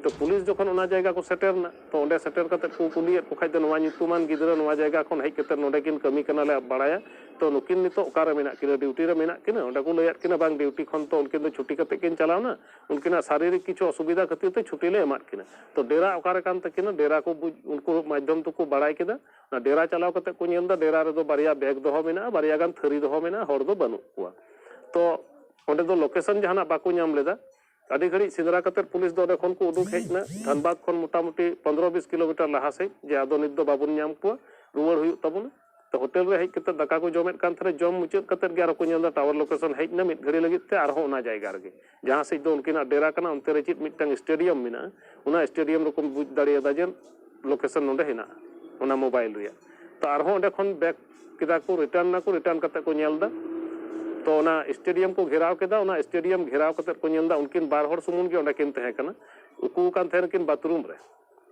ᱛᱚ ᱯᱩᱞᱤᱥ ᱡᱚᱠᱷᱚᱱ ᱚᱱᱟ ᱡᱟᱭᱜᱟ ᱠᱚ ᱥᱮᱴᱮᱨ ᱮᱱᱟ, ᱛᱚ ᱚᱸᱰᱮ ᱥᱮᱴᱮᱨ ᱠᱟᱛᱮ ᱠᱚ ᱠᱩᱞᱤᱭᱮᱫ ᱠᱚ ᱠᱷᱟᱡ ᱫᱚ, "ᱱᱚᱣᱟ ᱧᱩᱛᱩᱢᱟᱱ ᱜᱤᱫᱽᱨᱟᱹ ᱱᱚᱣᱟ ᱡᱟᱭᱜᱟ ᱠᱷᱚᱱ ᱦᱮᱡ ᱠᱟᱛᱮ ᱱᱚᱰᱮ ᱠᱤᱱ ᱠᱟᱹᱢᱤ ᱠᱟᱱᱟ ᱞᱮ ᱵᱟᱲᱟᱭᱟ, ᱛᱚ ᱱᱩᱠᱤᱱ ᱱᱤᱛᱚᱜ ᱚᱠᱟᱨᱮ ᱢᱮᱱᱟᱜ ᱠᱤᱱᱟ, ᱰᱤᱭᱩᱴᱤ ᱨᱮ ᱢᱮᱱᱟᱜ ᱠᱤᱱᱟ?" ᱚᱸᱰᱮ ᱠᱚ ᱞᱟᱹᱭᱟᱫ ᱠᱤᱱᱟ, "ᱵᱟᱝ, ᱰᱤᱭᱩᱴᱤ ᱠᱷᱚᱱ ᱛᱚ ᱩᱱᱠᱤᱱ ᱫᱚ ᱪᱷᱩᱴᱤ ᱠᱟᱛᱮ ᱠᱤᱱ ᱪᱟᱞᱟᱣ ᱮᱱᱟ, ᱩᱱᱠᱤᱱᱟᱜ ᱥᱟᱨᱤᱨᱤᱠ ᱠᱤᱪᱷᱩ ᱚᱥᱩᱵᱤᱫᱷᱟ ᱠᱷᱟᱹᱛᱤᱨ ᱛᱮ ᱪᱷᱩᱴᱤ ᱞᱮ ᱮᱢᱟᱫ ᱠᱤᱱᱟ᱾" ᱛᱚ ᱰᱮᱨᱟ ᱚᱠᱟᱨᱮ ᱠᱟᱱ ᱛᱟᱹᱠᱤᱱᱟ, ᱰᱮᱨᱟ ᱠᱚ ᱵᱩᱡᱽ, ᱩᱱᱠᱩ ᱢᱟᱫᱽᱫᱷᱚᱢ ᱛᱮᱠᱚ ᱵᱟᱲᱟᱭ ᱠᱮᱫᱟ᱾ ᱚᱱᱟ ᱰᱮᱨᱟ ᱪᱟᱞᱟᱣ ᱠᱟᱛᱮ ᱠᱚ ᱧᱮᱞ ᱮᱫᱟ, ᱰᱮᱨᱟ ᱨᱮᱫᱚ ᱵᱟᱨᱭᱟ ᱵᱮᱜᱽ ᱫᱚᱦᱚ ᱢᱮᱱᱟᱜᱼᱟ, ᱵᱟᱨᱭᱟ ᱜᱟᱱ ᱛᱷᱟᱹᱨᱤ ᱫᱚᱦᱚ ᱢᱮᱱᱟᱜᱼᱟ, ᱦᱚᱲ ᱫᱚ ᱵᱟᱹᱱᱩᱜ ᱠᱚᱣᱟ᱾ ᱛᱚ ᱚᱸᱰᱮ ᱫᱚ ᱞᱳᱠᱮᱥᱚᱱ ᱡᱟᱦᱟᱱᱟᱜ ᱵᱟᱠᱚ ᱧᱟᱢ ᱞᱮᱫᱟ᱾ ᱟᱹᱰᱤ ᱜᱷᱟᱹᱲᱤᱡ ᱥᱮᱸᱫᱽᱨᱟ ᱠᱟᱛᱮ ᱯᱩᱞᱤᱥ ᱫᱚ ᱚᱸᱰᱮ ᱠᱷᱚᱱ ᱠᱚ ᱩᱰᱩᱠ ᱦᱮᱡ ᱮᱱᱟ, ᱫᱷᱟᱱᱵᱟᱫᱽ ᱠᱷᱚᱱ ᱢᱚᱴᱟᱢᱩᱴᱤ ᱯᱚᱱᱨᱚ ᱵᱤᱥ ᱠᱤᱞᱳᱢᱤᱴᱟᱨ ᱞᱟᱦᱟ ᱥᱮᱫ, ᱡᱮ ᱟᱫᱚ ᱱᱤᱛ ᱫᱚ ᱵᱟᱵᱚᱱ ᱧᱟᱢ ᱠᱚᱣᱟ, ᱨᱩᱣᱟᱹᱲ ᱦᱩᱭᱩᱜ ᱛᱟᱵᱚᱱᱟ᱾ ᱛᱚ ᱦᱳᱴᱮᱞ ᱨᱮ ᱦᱮᱡ ᱠᱟᱛᱮ ᱫᱟᱠᱟ ᱠᱚ ᱡᱚᱢᱮᱫ ᱠᱟᱱ ᱛᱟᱦᱮᱸᱱᱟ, ᱡᱚᱢ ᱢᱩᱪᱟᱹᱫ ᱠᱟᱛᱮ ᱜᱮ ᱟᱨᱚ ᱠᱚ ᱧᱮᱞ ᱮᱫᱟ ᱴᱟᱣᱟᱨ ᱞᱳᱠᱮᱥᱚᱱ ᱦᱮᱡ ᱮᱱᱟ, ᱢᱤᱫ ᱜᱷᱟᱹᱲᱤ ᱞᱟᱹᱜᱤᱫ ᱛᱮ ᱟᱨᱦᱚᱸ ᱚᱱᱟ ᱡᱟᱭᱜᱟ ᱨᱮᱜᱮ, ᱡᱟᱦᱟᱸ ᱥᱮᱫ ᱫᱚ ᱩᱱᱠᱤᱱᱟᱜ ᱰᱮᱨᱟ ᱠᱟᱱᱟ, ᱚᱱᱛᱮ ᱨᱮ ᱪᱮᱫ ᱢᱤᱫᱴᱟᱝ ᱥᱴᱮᱰᱤᱭᱟᱢ ᱢᱮᱱᱟᱜᱼᱟ, ᱚᱱᱟ ᱥᱴᱮᱰᱤᱭᱟᱢ ᱨᱮᱠᱚ ᱵᱩᱡᱽ ᱫᱟᱲᱮᱭᱟᱫᱟ ᱡᱮ ᱞᱳᱠᱮᱥᱚᱱ ᱱᱚᱰᱮ ᱦᱮᱱᱟᱜᱼᱟ ᱚᱱᱟ ᱢᱳᱵᱟᱭᱤᱞ ᱨᱮᱭᱟᱜ᱾ ᱛᱚ ᱟᱨᱦᱚᱸ ᱚᱸᱰᱮ ᱠᱷᱚᱱ ᱵᱮᱠ ᱠᱮᱫᱟ ᱠᱚ, ᱨᱤᱴᱟᱨᱱ ᱱᱟᱠᱚ, ᱨᱤᱴᱟᱨᱱ ᱠᱟᱛᱮ ᱠᱚ ᱧᱮᱞ ᱮᱫᱟ, ᱛᱚ ᱚᱱᱟ ᱥᱴᱮᱰᱤᱭᱟᱢ ᱠᱚ ᱜᱷᱮᱨᱟᱣ ᱠᱮᱫᱟ, ᱚᱱᱟ ᱥᱴᱮᱰᱤᱭᱟᱢ ᱜᱷᱮᱨᱟᱣ ᱠᱟᱛᱮ ᱠᱚ ᱧᱮᱞ ᱮᱫᱟ ᱩᱱᱠᱤᱱ ᱵᱟᱨ ᱦᱚᱲ ᱥᱩᱢᱩᱝ ᱜᱮ ᱚᱸᱰᱮ ᱠᱤᱱ ᱛᱟᱦᱮᱸ ᱠᱟᱱᱟ᱾ ᱩᱠᱩ ᱟᱠᱟᱱ ᱛᱟᱦᱮᱸ ᱱᱟᱠᱤᱱ ᱵᱟᱛᱷᱨᱩᱢ ᱨᱮ,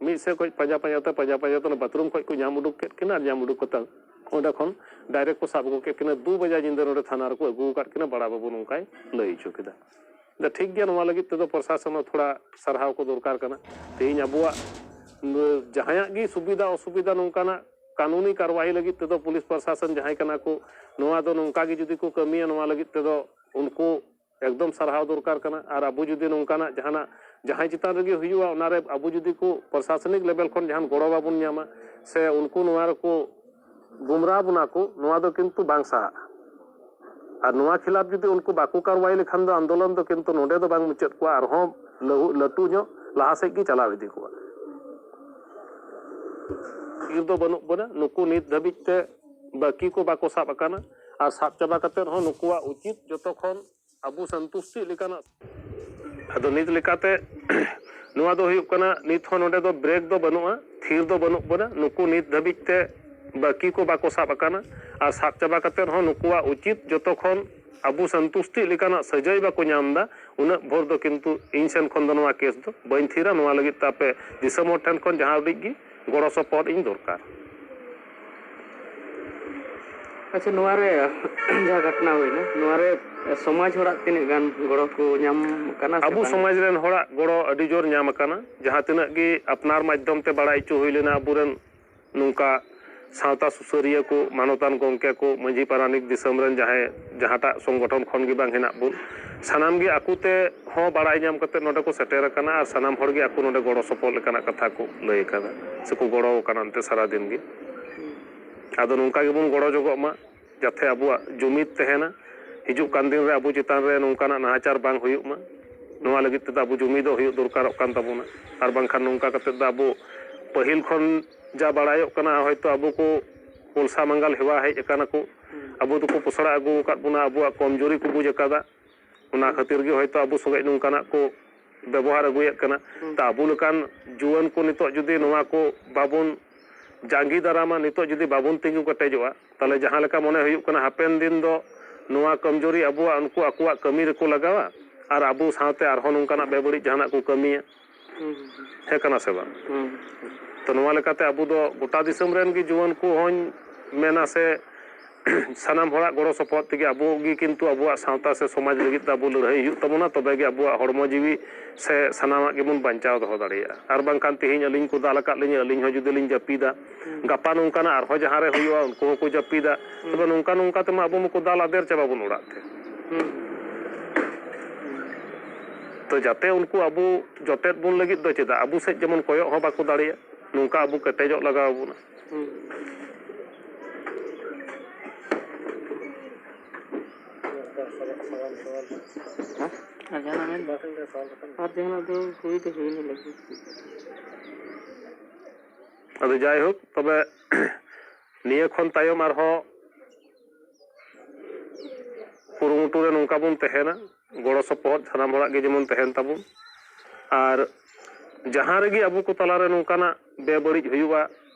ᱢᱤᱫ ᱥᱮᱫ ᱠᱷᱚᱱ ᱯᱟᱸᱡᱟ ᱯᱟᱸᱡᱟ ᱛᱮ, ᱯᱟᱸᱡᱟ ᱯᱟᱸᱡᱟ ᱛᱮ ᱚᱱᱟ ᱵᱟᱛᱷᱨᱩᱢ ᱠᱷᱚᱱ ᱠᱚ ᱧᱟᱢ ᱩᱰᱩᱠ ᱠᱮᱫ ᱠᱤᱱᱟ ᱟᱨ ᱧᱟᱢ ᱩᱰᱩᱠ ᱠᱟᱛᱮ ᱚᱸᱰᱮ ᱠᱷᱚᱱ ᱰᱟᱭᱨᱮᱠᱴ ᱠᱚ ᱥᱟᱵ ᱟᱹᱜᱩ ᱠᱮᱫ ᱠᱤᱱᱟ, ᱫᱩ ᱵᱟᱡᱟ ᱧᱤᱫᱟᱹ ᱱᱚᱰᱮ ᱛᱷᱟᱱᱟ ᱨᱮᱠᱚ ᱟᱹᱜᱩ ᱟᱠᱟᱫ ᱠᱤᱱᱟ, ᱵᱟᱲᱟ ᱵᱟᱹᱵᱩ ᱱᱚᱝᱠᱟᱭ ᱞᱟᱹᱭ ᱦᱚᱪᱚ ᱠᱮᱫᱟ᱾ ᱴᱷᱤᱠ ᱜᱮᱭᱟ, ᱱᱚᱣᱟ ᱞᱟᱹᱜᱤᱫ ᱛᱮᱫᱚ ᱯᱨᱚᱥᱟᱥᱚᱱ ᱦᱚᱸ ᱛᱷᱚᱲᱟ ᱥᱟᱨᱦᱟᱣ ᱠᱚ ᱫᱚᱨᱠᱟᱨ ᱠᱟᱱᱟ᱾ ᱛᱮᱦᱮᱧ ᱟᱵᱚᱣᱟᱜ ᱡᱟᱦᱟᱸᱭᱟᱜ ᱜᱮ ᱥᱩᱵᱤᱫᱷᱟ ᱚᱥᱩᱵᱤᱫᱷᱟ ᱱᱚᱝᱠᱟᱱᱟᱜ ᱠᱟᱹᱱᱩᱱᱤ ᱠᱟᱨᱣᱟᱭ ᱞᱟᱹᱜᱤᱫ ᱛᱮᱫᱚ ᱯᱩᱞᱤᱥ ᱯᱨᱚᱥᱟᱥᱚᱱ ᱡᱟᱦᱟᱸᱭ ᱠᱟᱱᱟ ᱠᱚ, ᱱᱚᱣᱟ ᱫᱚ ᱱᱚᱝᱠᱟ ᱜᱮ ᱡᱩᱫᱤ ᱠᱚ ᱠᱟᱹᱢᱤᱭᱟ, ᱱᱚᱣᱟ ᱞᱟᱹᱜᱤᱫ ᱛᱮᱫᱚ ᱩᱱᱠᱩ ᱮᱠᱫᱚᱢ ᱥᱟᱨᱦᱟᱣ ᱫᱚᱨᱠᱟᱨ ᱠᱟᱱᱟ᱾ ᱟᱨ ᱟᱵᱚ ᱡᱩᱫᱤ ᱱᱚᱝᱠᱟᱱᱟᱜ ᱡᱟᱦᱟᱱᱟᱜ ᱡᱟᱦᱟᱸᱭ ᱪᱮᱛᱟᱱ ᱨᱮᱜᱮ ᱦᱩᱭᱩᱜᱼᱟ, ᱚᱱᱟᱨᱮ ᱟᱵᱚ ᱡᱩᱫᱤ ᱠᱚ ᱯᱨᱚᱥᱟᱥᱚᱱᱤᱠ ᱞᱮᱵᱮᱞ ᱠᱷᱚᱱ ᱡᱟᱦᱟᱱ ᱜᱚᱲᱚ ᱵᱟᱵᱚᱱ ᱧᱟᱢᱟ, ᱥᱮ ᱩᱱᱠᱩ ᱱᱚᱣᱟ ᱨᱮᱠᱚ ᱜᱩᱢᱨᱟ ᱵᱚᱱᱟ ᱠᱚ, ᱱᱚᱣᱟ ᱫᱚ ᱠᱤᱱᱛᱩ ᱵᱟᱝ ᱥᱟᱦᱟᱜᱼᱟ᱾ ᱟᱨ ᱱᱚᱣᱟ ᱠᱷᱤᱞᱟᱯ ᱡᱩᱫᱤ ᱩᱱᱠᱩ ᱵᱟᱠᱚ ᱠᱟᱨᱣᱟᱭ ᱞᱮᱠᱷᱟᱱ ᱫᱚ ᱟᱱᱫᱳᱞᱚᱱ ᱫᱚ ᱠᱤᱱᱛᱩ ᱱᱚᱰᱮ ᱫᱚ ᱵᱟᱝ ᱢᱩᱪᱟᱹᱫ ᱠᱚᱣᱟ, ᱟᱨᱦᱚᱸ ᱞᱟᱹᱦᱩ-, ᱞᱟᱹᱴᱩ ᱧᱚᱜ ᱞᱟᱦᱟ ᱥᱮᱫ ᱜᱮ ᱪᱟᱞᱟᱣ ᱤᱫᱤ ᱠᱚᱣᱟ᱾ ᱛᱷᱤᱨ ᱫᱚ ᱵᱟᱹᱱᱩᱜ ᱵᱚᱱᱟ, ᱱᱩᱠᱩ ᱱᱤᱛ ᱫᱷᱟᱹᱵᱤᱡ ᱛᱮ ᱵᱟᱹᱠᱤ ᱠᱚ ᱵᱟᱠᱚ ᱥᱟᱵ ᱟᱠᱟᱱᱟ, ᱟᱨ ᱥᱟᱵ ᱪᱟᱵᱟ ᱠᱟᱛᱮᱫ ᱦᱚᱸ ᱱᱩᱠᱩᱣᱟᱜ ᱩᱪᱤᱛ ᱡᱚᱛᱚ ᱠᱷᱚᱱ ᱟᱵᱚ ᱥᱚᱱᱛᱩᱥᱴᱤ ᱞᱮᱠᱟᱱᱟᱜ᱾ ᱟᱫᱚ ᱱᱤᱛ ᱞᱮᱠᱟᱛᱮ ᱱᱚᱣᱟ ᱫᱚ ᱦᱩᱭᱩᱜ ᱠᱟᱱᱟ, ᱱᱤᱛ ᱦᱚᱸ ᱱᱚᱰᱮ ᱫᱚ ᱵᱨᱮᱠ ᱫᱚ ᱵᱟᱹᱱᱩᱜᱼᱟ, ᱛᱷᱤᱨ ᱫᱚ ᱵᱟᱹᱱᱩᱜ ᱵᱚᱱᱟ᱾ ᱱᱩᱠᱩ ᱱᱤᱛ ᱫᱷᱟᱹᱵᱤᱡ ᱛᱮ ᱵᱟᱹᱠᱤ ᱠᱚ ᱵᱟᱠᱚ ᱥᱟᱵ ᱟᱠᱟᱱᱟ, ᱟᱨ ᱥᱟᱵ ᱪᱟᱵᱟ ᱠᱟᱛᱮᱫ ᱦᱚᱸ ᱱᱩᱠᱩᱣᱟᱜ ᱩᱪᱤᱛ ᱡᱚᱛᱚ ᱠᱷᱚᱱ ᱟᱵᱚ ᱥᱚᱱᱛᱩᱥᱴᱤ ᱞᱮᱠᱟᱱᱟᱜ ᱥᱟᱹᱡᱟᱹᱭ ᱵᱟᱠᱚ ᱧᱟᱢ ᱮᱫᱟ, ᱩᱱᱟᱹᱜ ᱵᱷᱳᱨ ᱫᱚ ᱠᱤᱱᱛᱩ ᱤᱧ ᱥᱮᱱ ᱠᱷᱚᱱ ᱫᱚ ᱱᱚᱣᱟ ᱠᱮᱥ ᱫᱚ ᱵᱟᱹᱧ ᱛᱷᱤᱨᱟ᱾ ᱱᱚᱣᱟ ᱞᱟᱹᱜᱤᱫ ᱛᱮ ᱟᱯᱮ ᱫᱤᱥᱚᱢ ᱦᱚᱲ ᱴᱷᱮᱱ ᱠᱷᱚᱱ ᱡᱟᱦᱟᱸ ᱩᱰᱤᱡ ᱜᱮ ᱜᱚᱲᱚ ᱥᱚᱯᱚᱦᱚᱫ ᱤᱧ ᱫᱚᱨᱠᱟᱨ᱾ ᱟᱪᱪᱷᱟ, ᱱᱚᱣᱟ ᱨᱮ ᱡᱟᱦᱟᱸ ᱜᱷᱚᱴᱱᱟ ᱦᱩᱭᱱᱟ, ᱱᱚᱣᱟ ᱨᱮ ᱥᱚᱢᱟᱡᱽ ᱦᱚᱲᱟᱜ ᱛᱤᱱᱟᱹᱜ ᱜᱟᱱ ᱜᱚᱲᱚ ᱠᱚ ᱧᱟᱢ ᱠᱟᱱᱟ ᱥᱮ ᱟᱵᱚ ᱵᱟᱝ? ᱥᱚᱢᱟᱡᱽ ᱨᱮᱱ ᱦᱚᱲᱟᱜ ᱜᱚᱲᱚ ᱟᱹᱰᱤ ᱡᱳᱨ ᱧᱟᱢ ᱟᱠᱟᱱᱟ᱾ ᱡᱟᱦᱟᱸ ᱛᱤᱱᱟᱹᱜ ᱜᱮ ᱟᱯᱱᱟᱨ ᱢᱟᱫᱽᱫᱷᱚᱢ ᱛᱮ ᱵᱟᱲᱟᱭ ᱦᱚᱪᱚ ᱦᱩᱭ ᱞᱮᱱᱟ, ᱟᱵᱚᱨᱮᱱ ᱱᱚᱝᱠᱟ ᱥᱟᱶᱛᱟ ᱥᱩᱥᱟᱹᱨᱤᱭᱟᱹ ᱠᱚ, ᱢᱟᱱᱚᱛᱟᱱ ᱜᱚᱢᱠᱮ ᱠᱚ, ᱢᱟᱹᱡᱷᱤ ᱯᱟᱨᱟᱱᱤᱠ, ᱫᱤᱥᱚᱢ ᱨᱮᱱ ᱡᱟᱦᱟᱸᱭ ᱡᱟᱦᱟᱸᱴᱟᱜ ᱥᱚᱝᱜᱚᱴᱷᱚᱱ ᱠᱷᱚᱱ ᱜᱮ ᱵᱟᱝ ᱦᱮᱱᱟᱜ ᱵᱚᱱ, ᱥᱟᱱᱟᱢ ᱜᱮ ᱟᱠᱚ ᱛᱮ ᱦᱚᱸ ᱵᱟᱲᱟᱭ ᱧᱟᱢ ᱠᱟᱛᱮ ᱱᱚᱰᱮ ᱠᱚ ᱥᱮᱴᱮᱨ ᱟᱠᱟᱱᱟ, ᱟᱨ ᱥᱟᱱᱟᱢ ᱦᱚᱲ ᱜᱮ ᱟᱠᱚ ᱱᱚᱰᱮ ᱜᱚᱲᱚ ᱥᱚᱯᱚᱦᱚᱫ ᱞᱮᱠᱟᱱᱟᱜ ᱠᱟᱛᱷᱟ ᱠᱚ ᱞᱟᱹᱭ ᱟᱠᱟᱫᱟ, ᱥᱮᱠᱚ ᱜᱚᱲᱚ ᱟᱠᱟᱱᱟ ᱮᱱᱛᱮ ᱥᱟᱨᱟ ᱫᱤᱱ ᱜᱮ᱾ ᱟᱫᱚ ᱱᱚᱝᱠᱟ ᱜᱮᱵᱚᱱ ᱜᱚᱲᱚ ᱡᱚᱜᱚᱜ ᱢᱟ, ᱡᱟᱛᱮ ᱟᱵᱚᱣᱟᱜ ᱡᱩᱢᱤᱫ ᱛᱟᱦᱮᱱᱟ᱾ ᱦᱤᱡᱩᱜ ᱠᱟᱱ ᱫᱤᱱ ᱨᱮ ᱟᱵᱚ ᱪᱮᱛᱟᱱ ᱨᱮ ᱱᱚᱝᱠᱟᱱᱟᱜ ᱱᱟᱦᱟᱪᱟᱨ ᱵᱟᱝ ᱦᱩᱭᱩᱜ ᱢᱟ, ᱱᱚᱣᱟ ᱞᱟᱹᱜᱤᱫ ᱛᱮᱫᱚ ᱟᱵᱚ ᱡᱩᱢᱤᱫᱚᱜ ᱦᱩᱭᱩᱜ ᱫᱚᱨᱠᱟᱨᱚᱜ ᱠᱟᱱ ᱛᱟᱵᱚᱱᱟ᱾ ᱟᱨ ᱵᱟᱝᱠᱷᱟᱱ ᱱᱚᱝᱠᱟ ᱠᱟᱛᱮᱫ ᱫᱚ ᱟᱵᱚ ᱯᱟᱹᱦᱤᱞ ᱠᱷᱚᱱ ᱡᱟ ᱵᱟᱲᱟᱭᱚᱜ ᱠᱟᱱᱟ, ᱦᱚᱭᱛᱳ ᱟᱵᱚ ᱠᱚ ᱯᱚᱞᱥᱟ ᱢᱟᱸᱜᱟᱞ ᱦᱮᱣᱟ ᱦᱮᱡ ᱟᱠᱟᱱᱟ ᱠᱚ, ᱟᱵᱚ ᱫᱚᱠᱚ ᱯᱚᱥᱲᱟ ᱟᱹᱜᱩ ᱟᱠᱟᱫ ᱵᱚᱱᱟ, ᱟᱵᱚᱣᱟᱜ ᱠᱚᱢᱡᱳᱨᱤ ᱠᱚ ᱵᱩᱡᱽ ᱟᱠᱟᱫᱟ, ᱚᱱᱟ ᱠᱷᱟᱹᱛᱤᱨ ᱜᱮ ᱦᱚᱭᱛᱳ ᱟᱵᱚ ᱥᱚᱸᱜᱮ ᱱᱚᱝᱠᱟᱱᱟᱜ ᱠᱚ ᱵᱮᱵᱚᱦᱟᱨ ᱟᱹᱜᱩᱭᱮᱫ ᱠᱟᱱᱟ᱾ ᱛᱟ ᱟᱵᱚ ᱞᱮᱠᱟᱱ ᱡᱩᱣᱟᱹᱱ ᱠᱚ ᱱᱤᱛᱚᱜ ᱡᱩᱫᱤ ᱱᱚᱣᱟ ᱠᱚ ᱵᱟᱵᱚᱱ ᱡᱟᱸᱜᱮ ᱫᱟᱨᱟᱢᱟ, ᱱᱤᱛᱚᱜ ᱡᱩᱫᱤ ᱵᱟᱵᱚᱱ ᱛᱤᱸᱜᱩ ᱠᱮᱴᱮᱡᱚᱜᱼᱟ, ᱛᱟᱦᱚᱞᱮ ᱡᱟᱦᱟᱸ ᱞᱮᱠᱟ ᱢᱚᱱᱮ ᱦᱩᱭᱩᱜ ᱠᱟᱱᱟ ᱦᱟᱯᱮᱱ ᱫᱤᱱ ᱫᱚ ᱱᱚᱣᱟ ᱠᱚᱢᱡᱳᱨᱤ ᱟᱵᱚᱣᱟᱜ ᱩᱱᱠᱩ ᱟᱠᱚᱣᱟᱜ ᱠᱟᱹᱢᱤ ᱨᱮᱠᱚ ᱞᱟᱜᱟᱣᱟ, ᱟᱨ ᱟᱵᱚ ᱥᱟᱶᱛᱮ ᱟᱨᱦᱚᱸ ᱱᱚᱝᱠᱟᱱᱟᱜ ᱵᱮᱵᱟᱹᱲᱤᱡ ᱡᱟᱦᱟᱱᱟᱜ ᱠᱚ ᱠᱟᱹᱢᱤᱭᱟ᱾ ᱦᱮᱸ ᱠᱟᱱᱟ ᱥᱮ ᱵᱟᱝ? ᱛᱚ ᱱᱚᱣᱟ ᱞᱮᱠᱟᱛᱮ ᱟᱵᱚ ᱫᱚ ᱜᱚᱴᱟ ᱫᱤᱥᱚᱢ ᱨᱮᱱ ᱜᱮ ᱡᱩᱣᱟᱹᱱ ᱠᱚ ᱦᱚᱸᱧ ᱢᱮᱱᱟ ᱥᱮ ᱥᱟᱱᱟᱢ ᱦᱚᱲᱟᱜ ᱜᱚᱲᱚ ᱥᱚᱯᱚᱦᱚᱫ ᱛᱮᱜᱮ ᱟᱵᱚ ᱜᱮ ᱠᱤᱱᱛᱩ ᱟᱵᱚᱣᱟᱜ ᱥᱟᱶᱛᱟ ᱥᱮ ᱥᱚᱢᱟᱡᱽ ᱞᱟᱹᱜᱤᱫ ᱛᱮ ᱟᱵᱚ ᱞᱟᱹᱲᱦᱟᱹᱭ ᱦᱩᱭᱩᱜ ᱛᱟᱵᱚᱱᱟ, ᱛᱚᱵᱮ ᱜᱮ ᱟᱵᱚᱣᱟᱜ ᱦᱚᱲᱢᱚ ᱡᱤᱣᱤ ᱥᱮ ᱥᱟᱱᱟᱢᱟᱜ ᱜᱮᱵᱚᱱ ᱵᱟᱧᱪᱟᱣ ᱫᱚᱦᱚ ᱫᱟᱲᱮᱭᱟᱜᱼᱟ᱾ ᱟᱨ ᱵᱟᱝᱠᱷᱟᱱ ᱛᱮᱦᱮᱧ ᱟᱹᱞᱤᱧ ᱠᱚ ᱫᱟᱞ ᱟᱠᱟᱫ ᱞᱤᱧᱟᱹ, ᱟᱹᱞᱤᱧ ᱦᱚᱸ ᱡᱩᱫᱤ ᱞᱤᱧ ᱡᱟᱹᱯᱤᱫᱟ, ᱦᱩᱸ᱾ ᱜᱟᱯᱟ ᱱᱚᱝᱠᱟᱱᱟᱜ ᱟᱨᱦᱚᱸ ᱡᱟᱦᱟᱸ ᱨᱮ ᱦᱩᱭᱩᱜᱼᱟ, ᱩᱱᱠᱩ ᱦᱚᱸᱠᱚ ᱡᱟᱹᱯᱤᱫᱟ᱾ ᱦᱩᱸ᱾ ᱛᱚᱵᱮ ᱱᱚᱝᱠᱟ ᱱᱚᱝᱠᱟ ᱛᱮᱢᱟ ᱟᱵᱚ ᱢᱟᱠᱚ ᱫᱟᱞ ᱟᱫᱮᱨ ᱪᱟᱵᱟ ᱵᱚᱱ ᱚᱲᱟᱜ ᱛᱮ᱾ ᱦᱩᱸ᱾ ᱛᱚ ᱡᱟᱛᱮ ᱩᱱᱠᱩ ᱟᱵᱚ ᱡᱚᱴᱮᱫ ᱵᱚᱱ ᱞᱟᱹᱜᱤᱫ ᱫᱚ ᱪᱮᱫᱟᱜ ᱟᱵᱚ ᱥᱮᱫ ᱡᱮᱢᱚᱱ ᱠᱚᱭᱚᱜ ᱦᱚᱸ ᱵᱟᱠᱚ ᱫᱟᱲᱮᱭᱟᱜ, ᱱᱚᱝᱠᱟ ᱟᱵᱚ ᱠᱮᱴᱮᱡᱚᱜ ᱞᱟᱜᱟᱣ ᱵᱚᱱᱟ᱾ ᱦᱩᱸ᱾ ᱟᱨ ᱡᱟᱦᱟᱱᱟᱜ ᱢᱮᱱ? ᱟᱨ ᱡᱟᱦᱟᱱᱟᱜ ᱫᱚ ᱦᱩᱭ ᱫᱚ ᱦᱩᱭ ᱞᱟᱹᱜᱤᱫ᱾ ᱟᱫᱚ ᱡᱟᱭᱦᱳᱠ, ᱛᱚᱵᱮ ᱱᱤᱭᱟᱹ ᱠᱷᱚᱱ ᱛᱟᱭᱚᱢ ᱟᱨᱦᱚᱸ ᱠᱩᱨᱩᱢᱩᱴᱩ ᱨᱮ ᱱᱚᱝᱠᱟ ᱵᱚᱱ ᱛᱟᱦᱮᱱᱟ, ᱜᱚᱲᱚ ᱥᱚᱯᱚᱦᱚᱫ ᱥᱟᱱᱟᱢ ᱦᱚᱲᱟᱜ ᱜᱮ ᱡᱮᱢᱚᱱ ᱛᱟᱦᱮᱱ ᱛᱟᱵᱚᱱ᱾ ᱟᱨ ᱡᱟᱦᱟᱸ ᱨᱮᱜᱮ ᱟᱵᱚ ᱠᱚ ᱛᱟᱞᱟᱨᱮ ᱱᱚᱝᱠᱟᱱᱟᱜ ᱵᱮᱵᱟᱹᱲᱤᱡ ᱦᱩᱭᱩᱜᱼᱟ,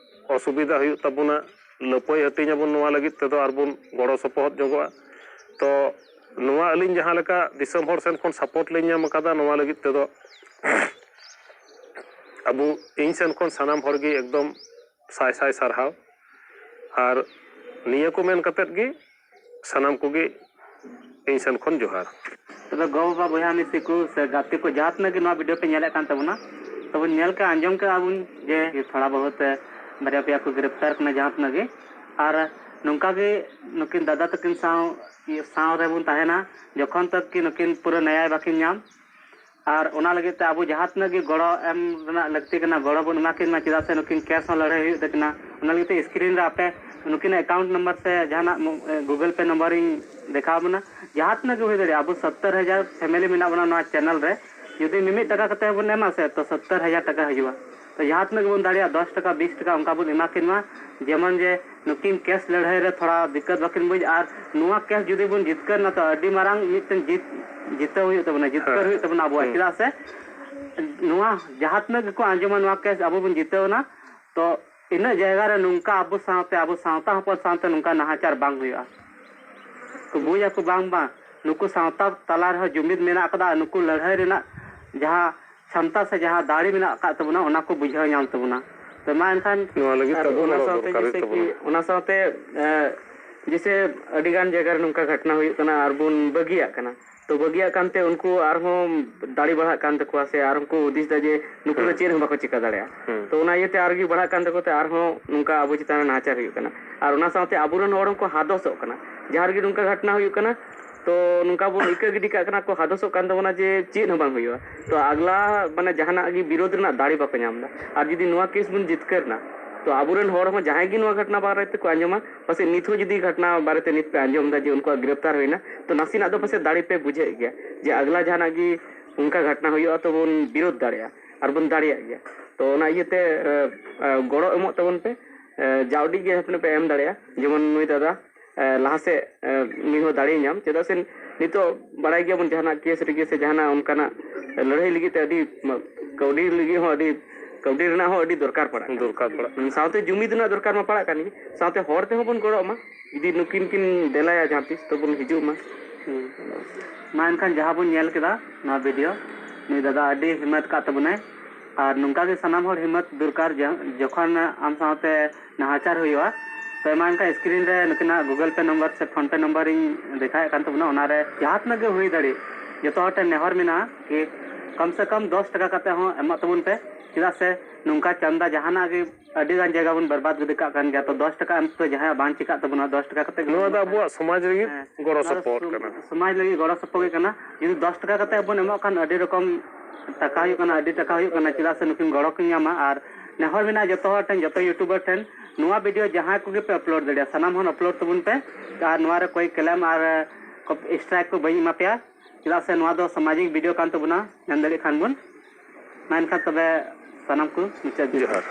ᱚᱥᱩᱵᱤᱫᱷᱟ ᱦᱩᱭᱩᱜ ᱛᱟᱵᱚᱱᱟ, ᱞᱟᱹᱯᱟᱹᱭ ᱦᱟᱹᱴᱤᱧ ᱟᱵᱚᱱ, ᱱᱚᱣᱟ ᱞᱟᱹᱜᱤᱫ ᱛᱮᱫᱚ ᱟᱨᱵᱚᱱ ᱜᱚᱲᱚ ᱥᱚᱯᱚᱦᱚᱫ ᱧᱚᱜᱚᱜᱼᱟ᱾ ᱛᱚ ᱱᱚᱣᱟ ᱟᱹᱞᱤᱧ ᱡᱟᱦᱟᱸ ᱞᱮᱠᱟ ᱫᱤᱥᱚᱢ ᱦᱚᱲ ᱥᱮᱱ ᱠᱷᱚᱱ ᱥᱟᱯᱳᱨᱴ ᱞᱤᱧ ᱧᱟᱢ ᱟᱠᱟᱫᱟ, ᱱᱚᱣᱟ ᱞᱟᱹᱜᱤᱫ ᱛᱮᱫᱚ ᱟᱵᱚ, ᱤᱧ ᱥᱮᱱ ᱠᱷᱚᱱ ᱥᱟᱱᱟᱢ ᱦᱚᱲ ᱜᱮ ᱮᱠᱫᱚᱢ ᱥᱟᱭ ᱥᱟᱭ ᱥᱟᱨᱦᱟᱣ᱾ ᱟᱨ ᱱᱤᱭᱟᱹ ᱠᱚ ᱢᱮᱱ ᱠᱟᱛᱮᱫ ᱜᱮ ᱥᱟᱱᱟᱢ ᱠᱚᱜᱮ ᱤᱧ ᱥᱮᱱ ᱠᱷᱚᱱ ᱡᱚᱦᱟᱨ᱾ ᱛᱚᱵᱮ ᱜᱚ ᱵᱟᱵᱟ, ᱵᱚᱭᱦᱟ ᱢᱤᱥᱤ ᱠᱚ ᱥᱮ ᱜᱟᱛᱮ ᱠᱚ ᱡᱟᱦᱟᱸ ᱛᱤᱱᱟᱹᱜ ᱜᱮ ᱱᱚᱣᱟ ᱵᱷᱤᱰᱤᱭᱳ ᱯᱮ ᱧᱮᱞᱮᱫ ᱠᱟᱱ ᱛᱟᱵᱚᱱᱟ, ᱛᱚᱵᱮ ᱧᱮᱞ ᱠᱟᱜ ᱟᱸᱡᱚᱢ ᱠᱟᱜᱼᱟ ᱵᱚᱱ ᱡᱮ ᱛᱷᱚᱲᱟ ᱵᱚᱦᱩᱛ ᱵᱟᱨᱭᱟ ᱯᱮᱭᱟ ᱠᱚ ᱜᱨᱮᱯᱛᱟᱨ ᱠᱟᱱᱟ ᱡᱟᱦᱟᱸ ᱛᱤᱱᱟᱹᱜ ᱜᱮ᱾ ᱟᱨ ᱱᱚᱝᱠᱟ ᱜᱮ ᱱᱩᱠᱤᱱ ᱫᱟᱫᱟ ᱛᱟᱹᱠᱤᱱ ᱥᱟᱶ, ᱥᱟᱶ ᱨᱮᱵᱚᱱ ᱛᱟᱦᱮᱱᱟ ᱡᱚᱠᱷᱚᱱ ᱛᱚᱠ ᱠᱤ ᱱᱩᱠᱤᱱ ᱯᱩᱨᱟᱹ ᱱᱮᱭᱟᱭ ᱵᱟᱹᱠᱤᱱ ᱧᱟᱢ᱾ ᱟᱨ ᱚᱱᱟ ᱞᱟᱹᱜᱤᱫ ᱛᱮ ᱟᱵᱚ ᱡᱟᱦᱟᱸ ᱛᱤᱱᱟᱹᱜ ᱜᱮ ᱜᱚᱲᱚ ᱮᱢ ᱨᱮᱱᱟᱜ ᱞᱟᱹᱠᱛᱤ ᱠᱟᱱᱟ, ᱜᱚᱲᱚ ᱵᱚᱱ ᱮᱢᱟ ᱠᱤᱱ ᱢᱟ, ᱪᱮᱫᱟᱜ ᱥᱮ ᱱᱩᱠᱤᱱ ᱠᱮᱥ ᱦᱚᱸ ᱞᱟᱹᱲᱦᱟᱹᱭ ᱦᱩᱭᱩᱜ ᱛᱟᱹᱠᱤᱱᱟ᱾ ᱚᱱᱟ ᱞᱟᱹᱜᱤᱫ ᱛᱮ ᱥᱠᱨᱤᱱ ᱨᱮ ᱟᱯᱮ ᱱᱩᱠᱤᱱᱟᱜ ᱮᱠᱟᱣᱩᱱᱴ ᱱᱟᱢᱵᱟᱨ ᱥᱮ ᱡᱟᱦᱟᱱᱟᱜ ᱢᱚ-, ᱮ, ᱜᱩᱜᱚᱞ ᱯᱮ ᱱᱟᱢᱵᱟᱨᱤᱧ ᱫᱮᱠᱷᱟᱣ ᱟᱵᱚᱱᱟ᱾ ᱡᱟᱦᱟᱸ ᱛᱤᱱᱟᱹᱜ ᱜᱮ ᱦᱩᱭ ᱫᱟᱲᱮᱭᱟᱜᱼᱟ, ᱟᱵᱚ ᱥᱚᱛᱛᱚᱨ ᱦᱟᱡᱟᱨ ᱯᱷᱮᱢᱮᱞᱤ ᱢᱮᱱᱟᱜ ᱵᱚᱱᱟ ᱱᱚᱣᱟ ᱪᱮᱱᱮᱞ ᱨᱮ, ᱡᱩᱫᱤ ᱢᱤᱢᱤᱫ ᱴᱟᱠᱟ ᱠᱟᱛᱮ ᱦᱚᱸᱵᱚᱱ ᱮᱢᱟ ᱥᱮ, ᱛᱚ ᱥᱚᱛᱛᱚᱨ ᱦᱟᱡᱟᱨ ᱴᱟᱠᱟ ᱦᱤᱡᱩᱜᱼᱟ᱾ ᱛᱚ ᱡᱟᱦᱟᱸ ᱛᱤᱱᱟᱹᱜ ᱜᱮᱵᱚᱱ ᱫᱟᱲᱮᱭᱟᱜᱼᱟ, ᱫᱚᱥ ᱴᱟᱠᱟ, ᱵᱤᱥ ᱴᱟᱠᱟ ᱚᱱᱠᱟ ᱵᱚᱱ ᱮᱢᱟ ᱠᱤᱱ ᱢᱟ, ᱡᱮᱢᱚᱱ ᱡᱮ ᱱᱩᱠᱤᱱ ᱠᱮᱥ ᱞᱟᱹᱲᱦᱟᱹᱭ ᱨᱮ ᱛᱷᱚᱲᱟ ᱫᱤᱠᱠᱟᱛ ᱵᱟᱹᱠᱤᱱ ᱵᱩᱡᱽ, ᱟᱨ ᱱᱚᱣᱟ ᱠᱮᱥ ᱡᱩᱫᱤ ᱵᱚᱱ ᱡᱤᱛᱠᱟᱹᱨ ᱱᱟ, ᱛᱚ ᱟᱹᱰᱤ ᱢᱟᱨᱟᱝ ᱢᱤᱫᱴᱮᱱ ᱡᱤᱛ, ᱡᱤᱛᱟᱹᱣ ᱦᱩᱭᱩᱜ ᱛᱟᱵᱚᱱᱟ, ᱡᱤᱛᱠᱟᱹᱨ ᱦᱮᱸ᱾ ᱦᱩᱭᱩᱜ ᱛᱟᱵᱚᱱᱟ ᱟᱵᱚᱣᱟᱜ᱾ ᱦᱩᱸ᱾ ᱪᱮᱫᱟᱜ ᱥᱮ ᱱᱚᱣᱟ ᱡᱟᱦᱟᱸ ᱛᱤᱱᱟᱹᱜ ᱜᱮᱠᱚ ᱟᱸᱡᱚᱢᱟ ᱱᱚᱣᱟ ᱠᱮᱥ ᱟᱵᱚ ᱵᱚᱱ ᱡᱤᱛᱟᱹᱣ ᱮᱱᱟ, ᱛᱚ ᱤᱱᱟᱹᱜ ᱡᱟᱭᱜᱟ ᱨᱮ ᱱᱚᱝᱠᱟ ᱟᱵᱚ ᱥᱟᱶᱛᱮ, ᱟᱵᱚ ᱥᱟᱶᱛᱟ ᱦᱚᱯᱚᱱ ᱥᱟᱶᱛᱮ ᱱᱚᱝᱠᱟ ᱱᱟᱦᱟᱪᱟᱨ ᱵᱟᱝ ᱦᱩᱭᱩᱜᱼᱟ᱾ ᱠᱚ ᱵᱩᱡᱽ ᱟᱠᱚ ᱵᱟᱝ, ᱵᱟᱝ, ᱱᱩᱠᱩ ᱥᱟᱶᱛᱟ ᱛᱟᱞᱟ ᱨᱮᱦᱚᱸ ᱡᱩᱢᱤᱫ ᱢᱮᱱᱟᱜ ᱟᱠᱟᱫᱟ, ᱱᱩᱠᱩ ᱞᱟᱹᱲᱦᱟᱹᱭ ᱨᱮᱱᱟᱜ ᱡᱟᱦᱟᱸ ᱥᱟᱢᱛᱟ ᱥᱮ ᱡᱟᱦᱟᱸ ᱫᱟᱲᱮ ᱢᱮᱱᱟᱜ ᱟᱠᱟᱫ ᱛᱟᱵᱚᱱᱟ, ᱚᱱᱟ ᱠᱚ ᱵᱩᱡᱷᱟᱹᱣ ᱧᱟᱢ ᱛᱟᱵᱚᱱᱟ᱾ ᱛᱚ ᱢᱟ ᱮᱱᱠᱷᱟᱱ ᱱᱚᱣᱟ ᱞᱟᱹᱜᱤᱫ ᱟᱨ ᱛᱮ ᱟᱵᱚ ᱚᱱᱟ ᱦᱚᱲ ᱥᱟᱶᱛᱮ ᱫᱚᱨᱠᱟᱨ ᱦᱩᱭᱩᱜ ᱡᱮᱭᱥᱮ ᱛᱟᱵᱚᱱᱟ᱾ ᱠᱤ, ᱚᱱᱟ ᱥᱟᱶᱛᱮ, ᱮ, ᱡᱮᱭᱥᱮ ᱟᱹᱰᱤ ᱜᱟᱱ ᱡᱟᱭᱜᱟ ᱨᱮ ᱱᱚᱝᱠᱟ ᱜᱷᱚᱴᱱᱟ ᱦᱩᱭᱩᱜ ᱠᱟᱱᱟ ᱟᱨ ᱵᱚᱱ ᱵᱟᱹᱜᱤᱭᱟᱜ ᱠᱟᱱᱟ᱾ ᱛᱚ ᱵᱟᱹᱜᱤᱭᱟᱜ ᱠᱟᱱᱛᱮ ᱩᱱᱠᱩ ᱟᱨᱦᱚᱸ ᱫᱟᱲᱮ ᱵᱟᱲᱦᱟᱜ ᱠᱟᱱ ᱛᱟᱠᱚᱣᱟ ᱥᱮ ᱟᱨ ᱩᱱᱠᱩ ᱦᱩᱫᱤᱥ ᱫᱟ ᱡᱮ ᱱᱩᱠᱩ ᱫᱚ ᱦᱩᱸ᱾ ᱪᱮᱫ ᱦᱚᱸ ᱵᱟᱠᱚ ᱪᱤᱠᱟ ᱫᱟᱲᱮᱭᱟᱜᱼᱟ᱾ ᱦᱩᱸ᱾ ᱛᱚ ᱚᱱᱟ ᱤᱭᱟᱹᱛᱮ ᱟᱨᱜᱮ ᱵᱟᱲᱦᱟᱜ ᱠᱟᱱ ᱛᱟᱠᱚ ᱛᱮ ᱟᱨᱦᱚᱸ ᱱᱚᱝᱠᱟ ᱟᱵᱚ ᱪᱮᱛᱟᱱ ᱨᱮ ᱱᱟᱦᱟᱪᱟᱨ ᱦᱩᱭᱩᱜ ᱠᱟᱱᱟ᱾ ᱟᱨ ᱚᱱᱟ ᱥᱟᱶᱛᱮ ᱟᱵᱚᱨᱮᱱ ᱦᱚᱲ ᱦᱚᱸᱠᱚ ᱦᱟᱫᱚᱥᱚᱜ ᱠᱟᱱᱟ᱾ ᱡᱟᱦᱟᱸ ᱨᱮᱜᱮ ᱱᱚᱝᱠᱟ ᱜᱷᱚᱴᱱᱟ ᱦᱩᱭᱩᱜ ᱠᱟᱱᱟ, ᱛᱚ ᱱᱚᱝᱠᱟ ᱵᱚᱱ ᱤᱠᱟᱹ ᱜᱤᱰᱤ ᱠᱟᱜ ᱠᱟᱱᱟ, ᱠᱚ ᱦᱟᱫᱚᱥᱚᱜ ᱠᱟᱱ ᱛᱟᱵᱚᱱᱟ ᱡᱮ ᱪᱮᱫ ᱦᱚᱸ ᱵᱟᱝ ᱦᱩᱭᱩᱜᱼᱟ᱾ ᱛᱚ ᱟᱜᱽᱞᱟ ᱢᱟᱱᱮ ᱡᱟᱦᱟᱱᱟᱜ ᱜᱮ ᱵᱤᱨᱳᱫᱷ ᱨᱮᱱᱟᱜ ᱫᱟᱲᱮ ᱵᱟᱠᱚ ᱧᱟᱢ ᱮᱫᱟ᱾ ᱟᱨ ᱡᱩᱫᱤ ᱱᱚᱣᱟ ᱠᱮᱥ ᱵᱚᱱ ᱡᱤᱛᱠᱟᱹᱨ ᱮᱱᱟ, ᱛᱚ ᱟᱵᱚᱨᱮᱱ ᱦᱚᱲ ᱦᱚᱸ ᱡᱟᱦᱟᱸᱭ ᱜᱮ ᱱᱚᱣᱟ ᱜᱷᱚᱴᱱᱟ ᱵᱟᱨᱮ ᱛᱮᱠᱚ ᱟᱸᱡᱚᱢᱟ, ᱯᱟᱥᱮᱡ ᱱᱤᱛ ᱦᱚᱸ ᱡᱩᱫᱤ ᱜᱷᱚᱴᱱᱟ ᱵᱟᱨᱮᱛᱮ ᱱᱤᱛ ᱯᱮ ᱟᱸᱡᱚᱢ ᱮᱫᱟ ᱡᱮ ᱩᱱᱠᱩᱣᱟᱜ ᱜᱨᱮᱯᱛᱟᱨ ᱦᱩᱭᱱᱟ, ᱛᱚ ᱱᱟᱥᱮᱱᱟᱜ ᱫᱚ ᱯᱟᱥᱮᱡ ᱫᱟᱲᱮ ᱯᱮ ᱵᱩᱡᱷᱟᱹᱣᱮᱫ ᱜᱮᱭᱟ ᱡᱮ ᱟᱜᱽᱞᱟ ᱡᱟᱦᱟᱱᱟᱜ ᱜᱮ ᱚᱱᱠᱟ ᱜᱷᱚᱴᱱᱟ ᱦᱩᱭᱩᱜᱼᱟ, ᱛᱚ ᱵᱚᱱ ᱵᱤᱨᱳᱫᱷ ᱫᱟᱲᱮᱭᱟᱜᱼᱟ ᱟᱨ ᱵᱚᱱ ᱫᱟᱲᱮᱭᱟᱜ ᱜᱮᱭᱟ᱾ ᱛᱚ ᱚᱱᱟ ᱤᱭᱟᱹᱛᱮ, ᱮ, ᱮ, ᱜᱚᱲᱚ ᱮᱢᱚᱜ ᱛᱟᱵᱚᱱ ᱯᱮ, ᱮ, ᱡᱟᱣᱰᱤ ᱜᱮ ᱦᱟᱯᱮ ᱯᱮ ᱮᱢ ᱫᱟᱲᱮᱭᱟᱜᱼᱟ᱾ ᱡᱮᱢᱚᱱ ᱱᱩᱭ ᱫᱟᱫᱟ, ᱮ, ᱞᱟᱦᱟ ᱥᱮᱫ, ᱮ, ᱱᱩᱭ ᱦᱚᱸ ᱫᱟᱲᱮᱭ ᱧᱟᱢ, ᱪᱮᱫᱟᱜ ᱥᱮ ᱱᱤᱛᱚᱜ ᱵᱟᱲᱟᱭ ᱜᱮᱭᱟᱵᱚᱱ ᱡᱟᱦᱟᱱᱟᱜ ᱠᱮᱥ ᱨᱮᱜᱮ ᱥᱮ ᱡᱟᱦᱟᱱᱟᱜ ᱚᱱᱠᱟᱱᱟᱜ ᱞᱟᱹᱲᱦᱟᱹᱭ ᱞᱟᱹᱜᱤᱫ ᱛᱮ ᱟᱹᱰᱤ ᱠᱟᱹᱣᱰᱤ ᱞᱟᱹᱜᱤᱫ ᱦᱚᱸ ᱟᱹᱰᱤ, ᱠᱟᱹᱣᱰᱤ ᱨᱮᱱᱟᱜ ᱦᱚᱸ ᱟᱹᱰᱤ ᱫᱚᱨᱠᱟᱨ ᱯᱟᱲᱟᱜ ᱠᱟᱱᱟ᱾ ᱫᱚᱨᱠᱟᱨ ᱯᱟᱲᱟᱜ ᱠᱟᱱᱟ᱾ ᱥᱟᱶᱛᱮ ᱡᱩᱢᱤᱫ ᱨᱮᱱᱟᱜ ᱫᱚᱨᱠᱟᱨ ᱢᱟ ᱯᱟᱲᱟᱜ ᱠᱟᱱ ᱜᱮ, ᱥᱟᱶᱛᱮ ᱦᱚᱲ ᱛᱮᱦᱚᱸ ᱵᱚᱱ ᱜᱚᱲᱚᱜ ᱢᱟ᱾ ᱡᱩᱫᱤ ᱱᱩᱠᱤᱱ ᱠᱤᱱ ᱫᱮᱞᱟᱭᱟ ᱡᱟᱦᱟᱸ ᱛᱤᱥ, ᱛᱚᱵᱚᱱ ᱦᱤᱡᱩᱜ ᱢᱟ᱾ ᱦᱩᱸ᱾ ᱢᱟ ᱮᱱᱠᱷᱟᱱ ᱡᱟᱦᱟᱸ ᱵᱚᱱ ᱧᱮᱞ ᱠᱮᱫᱟ ᱱᱚᱣᱟ ᱵᱷᱤᱰᱤᱭᱳ, ᱱᱩᱭ ᱫᱟᱫᱟ ᱟᱹᱰᱤ ᱦᱤᱢᱢᱚᱛ ᱠᱟᱜ ᱛᱟᱵᱚᱱᱟᱭ᱾ ᱟᱨ ᱱᱚᱝᱠᱟ ᱜᱮ ᱥᱟᱱᱟᱢ ᱦᱚᱲ ᱦᱤᱢᱢᱚᱛ ᱫᱚᱨᱠᱟᱨ, ᱡᱟ-, ᱡᱚᱠᱷᱚᱱ ᱟᱢ ᱥᱟᱶᱛᱮ ᱱᱟᱦᱟᱪᱟᱨ ᱦᱩᱭᱩᱜᱼᱟ, ᱛᱚ ᱢᱟ ᱮᱱᱠᱷᱟᱱ ᱥᱠᱨᱤᱱ ᱨᱮ ᱱᱩᱠᱤᱱᱟᱜ ᱜᱩᱜᱚᱞ ᱯᱮ ᱱᱚᱢᱵᱚᱨ ᱥᱮ ᱯᱷᱳᱱ ᱯᱮ ᱱᱚᱢᱵᱚᱨ ᱤᱧ ᱫᱮᱠᱷᱟᱣᱮᱫ ᱠᱟᱱ ᱛᱟᱵᱚᱱᱟ, ᱚᱱᱟᱨᱮ ᱡᱟᱦᱟᱸ ᱛᱤᱱᱟᱹᱜ ᱜᱮ ᱦᱩᱭ ᱫᱟᱲᱮᱜ, ᱡᱚᱛᱚ ᱦᱚᱲ ᱴᱷᱮᱱ ᱱᱮᱦᱚᱨ ᱢᱮᱱᱟᱜᱼᱟ ᱠᱤ ᱠᱚᱢ ᱥᱮ ᱠᱚᱢ ᱫᱚᱥ ᱴᱟᱠᱟ ᱠᱟᱛᱮ ᱦᱚᱸ ᱮᱢᱚᱜ ᱛᱟᱵᱚᱱ ᱯᱮ᱾ ᱪᱮᱫᱟᱜ ᱥᱮ ᱱᱚᱝᱠᱟ ᱪᱟᱸᱫᱟ ᱡᱟᱦᱟᱱᱟᱜ ᱜᱮ ᱟᱹᱰᱤ ᱜᱟᱱ ᱡᱟᱭᱜᱟ ᱵᱚᱱ ᱵᱚᱨᱵᱟᱫ ᱜᱤᱰᱤ ᱠᱟᱜ ᱠᱟᱱ ᱜᱮᱭᱟ, ᱛᱚ ᱫᱚᱥ ᱴᱟᱠᱟ ᱮᱢ ᱛᱮᱫᱚ ᱡᱟᱦᱟᱸᱭᱟᱜ ᱵᱟᱝ ᱪᱤᱠᱟᱜ ᱛᱟᱵᱚᱱᱟ, ᱫᱚᱥ ᱴᱟᱠᱟ ᱠᱟᱛᱮ ᱜᱮ ᱱᱚᱣᱟ ᱫᱚ ᱟᱵᱚᱣᱟᱜ ᱥᱚᱢᱟᱡᱽ ᱞᱟᱹᱜᱤᱫ ᱦᱮᱸ, ᱜᱚᱲᱚ ᱱᱚᱣᱟ ᱫᱚ ᱥᱚᱯᱚᱦᱚᱫ ᱥᱚᱢ-, ᱠᱟᱱᱟ᱾ ᱥᱚᱢᱟᱡᱽ ᱞᱟᱹᱜᱤᱫ ᱜᱚᱲᱚ ᱥᱚᱯᱚᱦᱚᱫ ᱜᱮ ᱠᱟᱱᱟ᱾ ᱡᱩᱫᱤ ᱫᱚᱥ ᱴᱟᱠᱟ ᱠᱟᱛᱮ ᱵᱚᱱ ᱮᱢᱚᱜ ᱠᱷᱟᱱ ᱟᱹᱰᱤ ᱨᱚᱠᱚᱢ ᱴᱟᱠᱟ ᱦᱩᱭᱩᱜ ᱠᱟᱱᱟ, ᱟᱹᱰᱤ ᱴᱟᱠᱟ ᱦᱩᱭᱩᱜ ᱠᱟᱱᱟ, ᱪᱮᱫᱟᱜ ᱥᱮ ᱱᱩᱠᱤᱱ ᱜᱚᱲᱚ ᱠᱤᱱ ᱧᱟᱢᱟ᱾ ᱟᱨ ᱱᱮᱦᱚᱨ ᱢᱮᱱᱟᱜᱼᱟ ᱡᱚᱛᱚ ᱦᱚᱲ ᱴᱷᱮᱱ, ᱡᱚᱛᱚ YouTuber ᱴᱷᱮᱱ, ᱱᱚᱣᱟ ᱵᱷᱤᱰᱤᱭᱳ ᱡᱟᱦᱟᱸᱭ ᱠᱚᱜᱮ ᱯᱮ ᱟᱯᱞᱳᱰ ᱫᱟᱲᱮᱭᱟᱜᱼᱟ, ᱥᱟᱱᱟᱢ ᱦᱚᱲ ᱟᱯᱞᱳᱰ ᱛᱟᱵᱚᱱ ᱯᱮ᱾ ᱟᱨ ᱱᱚᱣᱟ ᱨᱮ ᱠᱚᱭ ᱠᱞᱮᱢ ᱟᱨ ᱥᱴᱨᱟᱭᱤᱠ ᱠᱚ ᱵᱟᱹᱧ ᱮᱢᱟ ᱯᱮᱭᱟ, ᱪᱮᱫᱟᱜ ᱥᱮ ᱱᱚᱣᱟ ᱫᱚ ᱥᱟᱢᱟᱡᱤᱠ ᱵᱷᱤᱰᱤᱭᱳ ᱠᱟᱱ ᱛᱟᱵᱚᱱᱟ, ᱢᱮᱱ ᱫᱟᱲᱮᱭᱟᱜ ᱠᱷᱟᱱ ᱵᱚᱱ᱾ ᱢᱟ ᱮᱱᱠᱷᱟᱱ ᱛᱚᱵᱮ ᱥᱟᱱᱟᱢ ᱠᱚ ᱢᱩᱪᱟᱹᱫ ᱡᱚᱦᱟᱨ᱾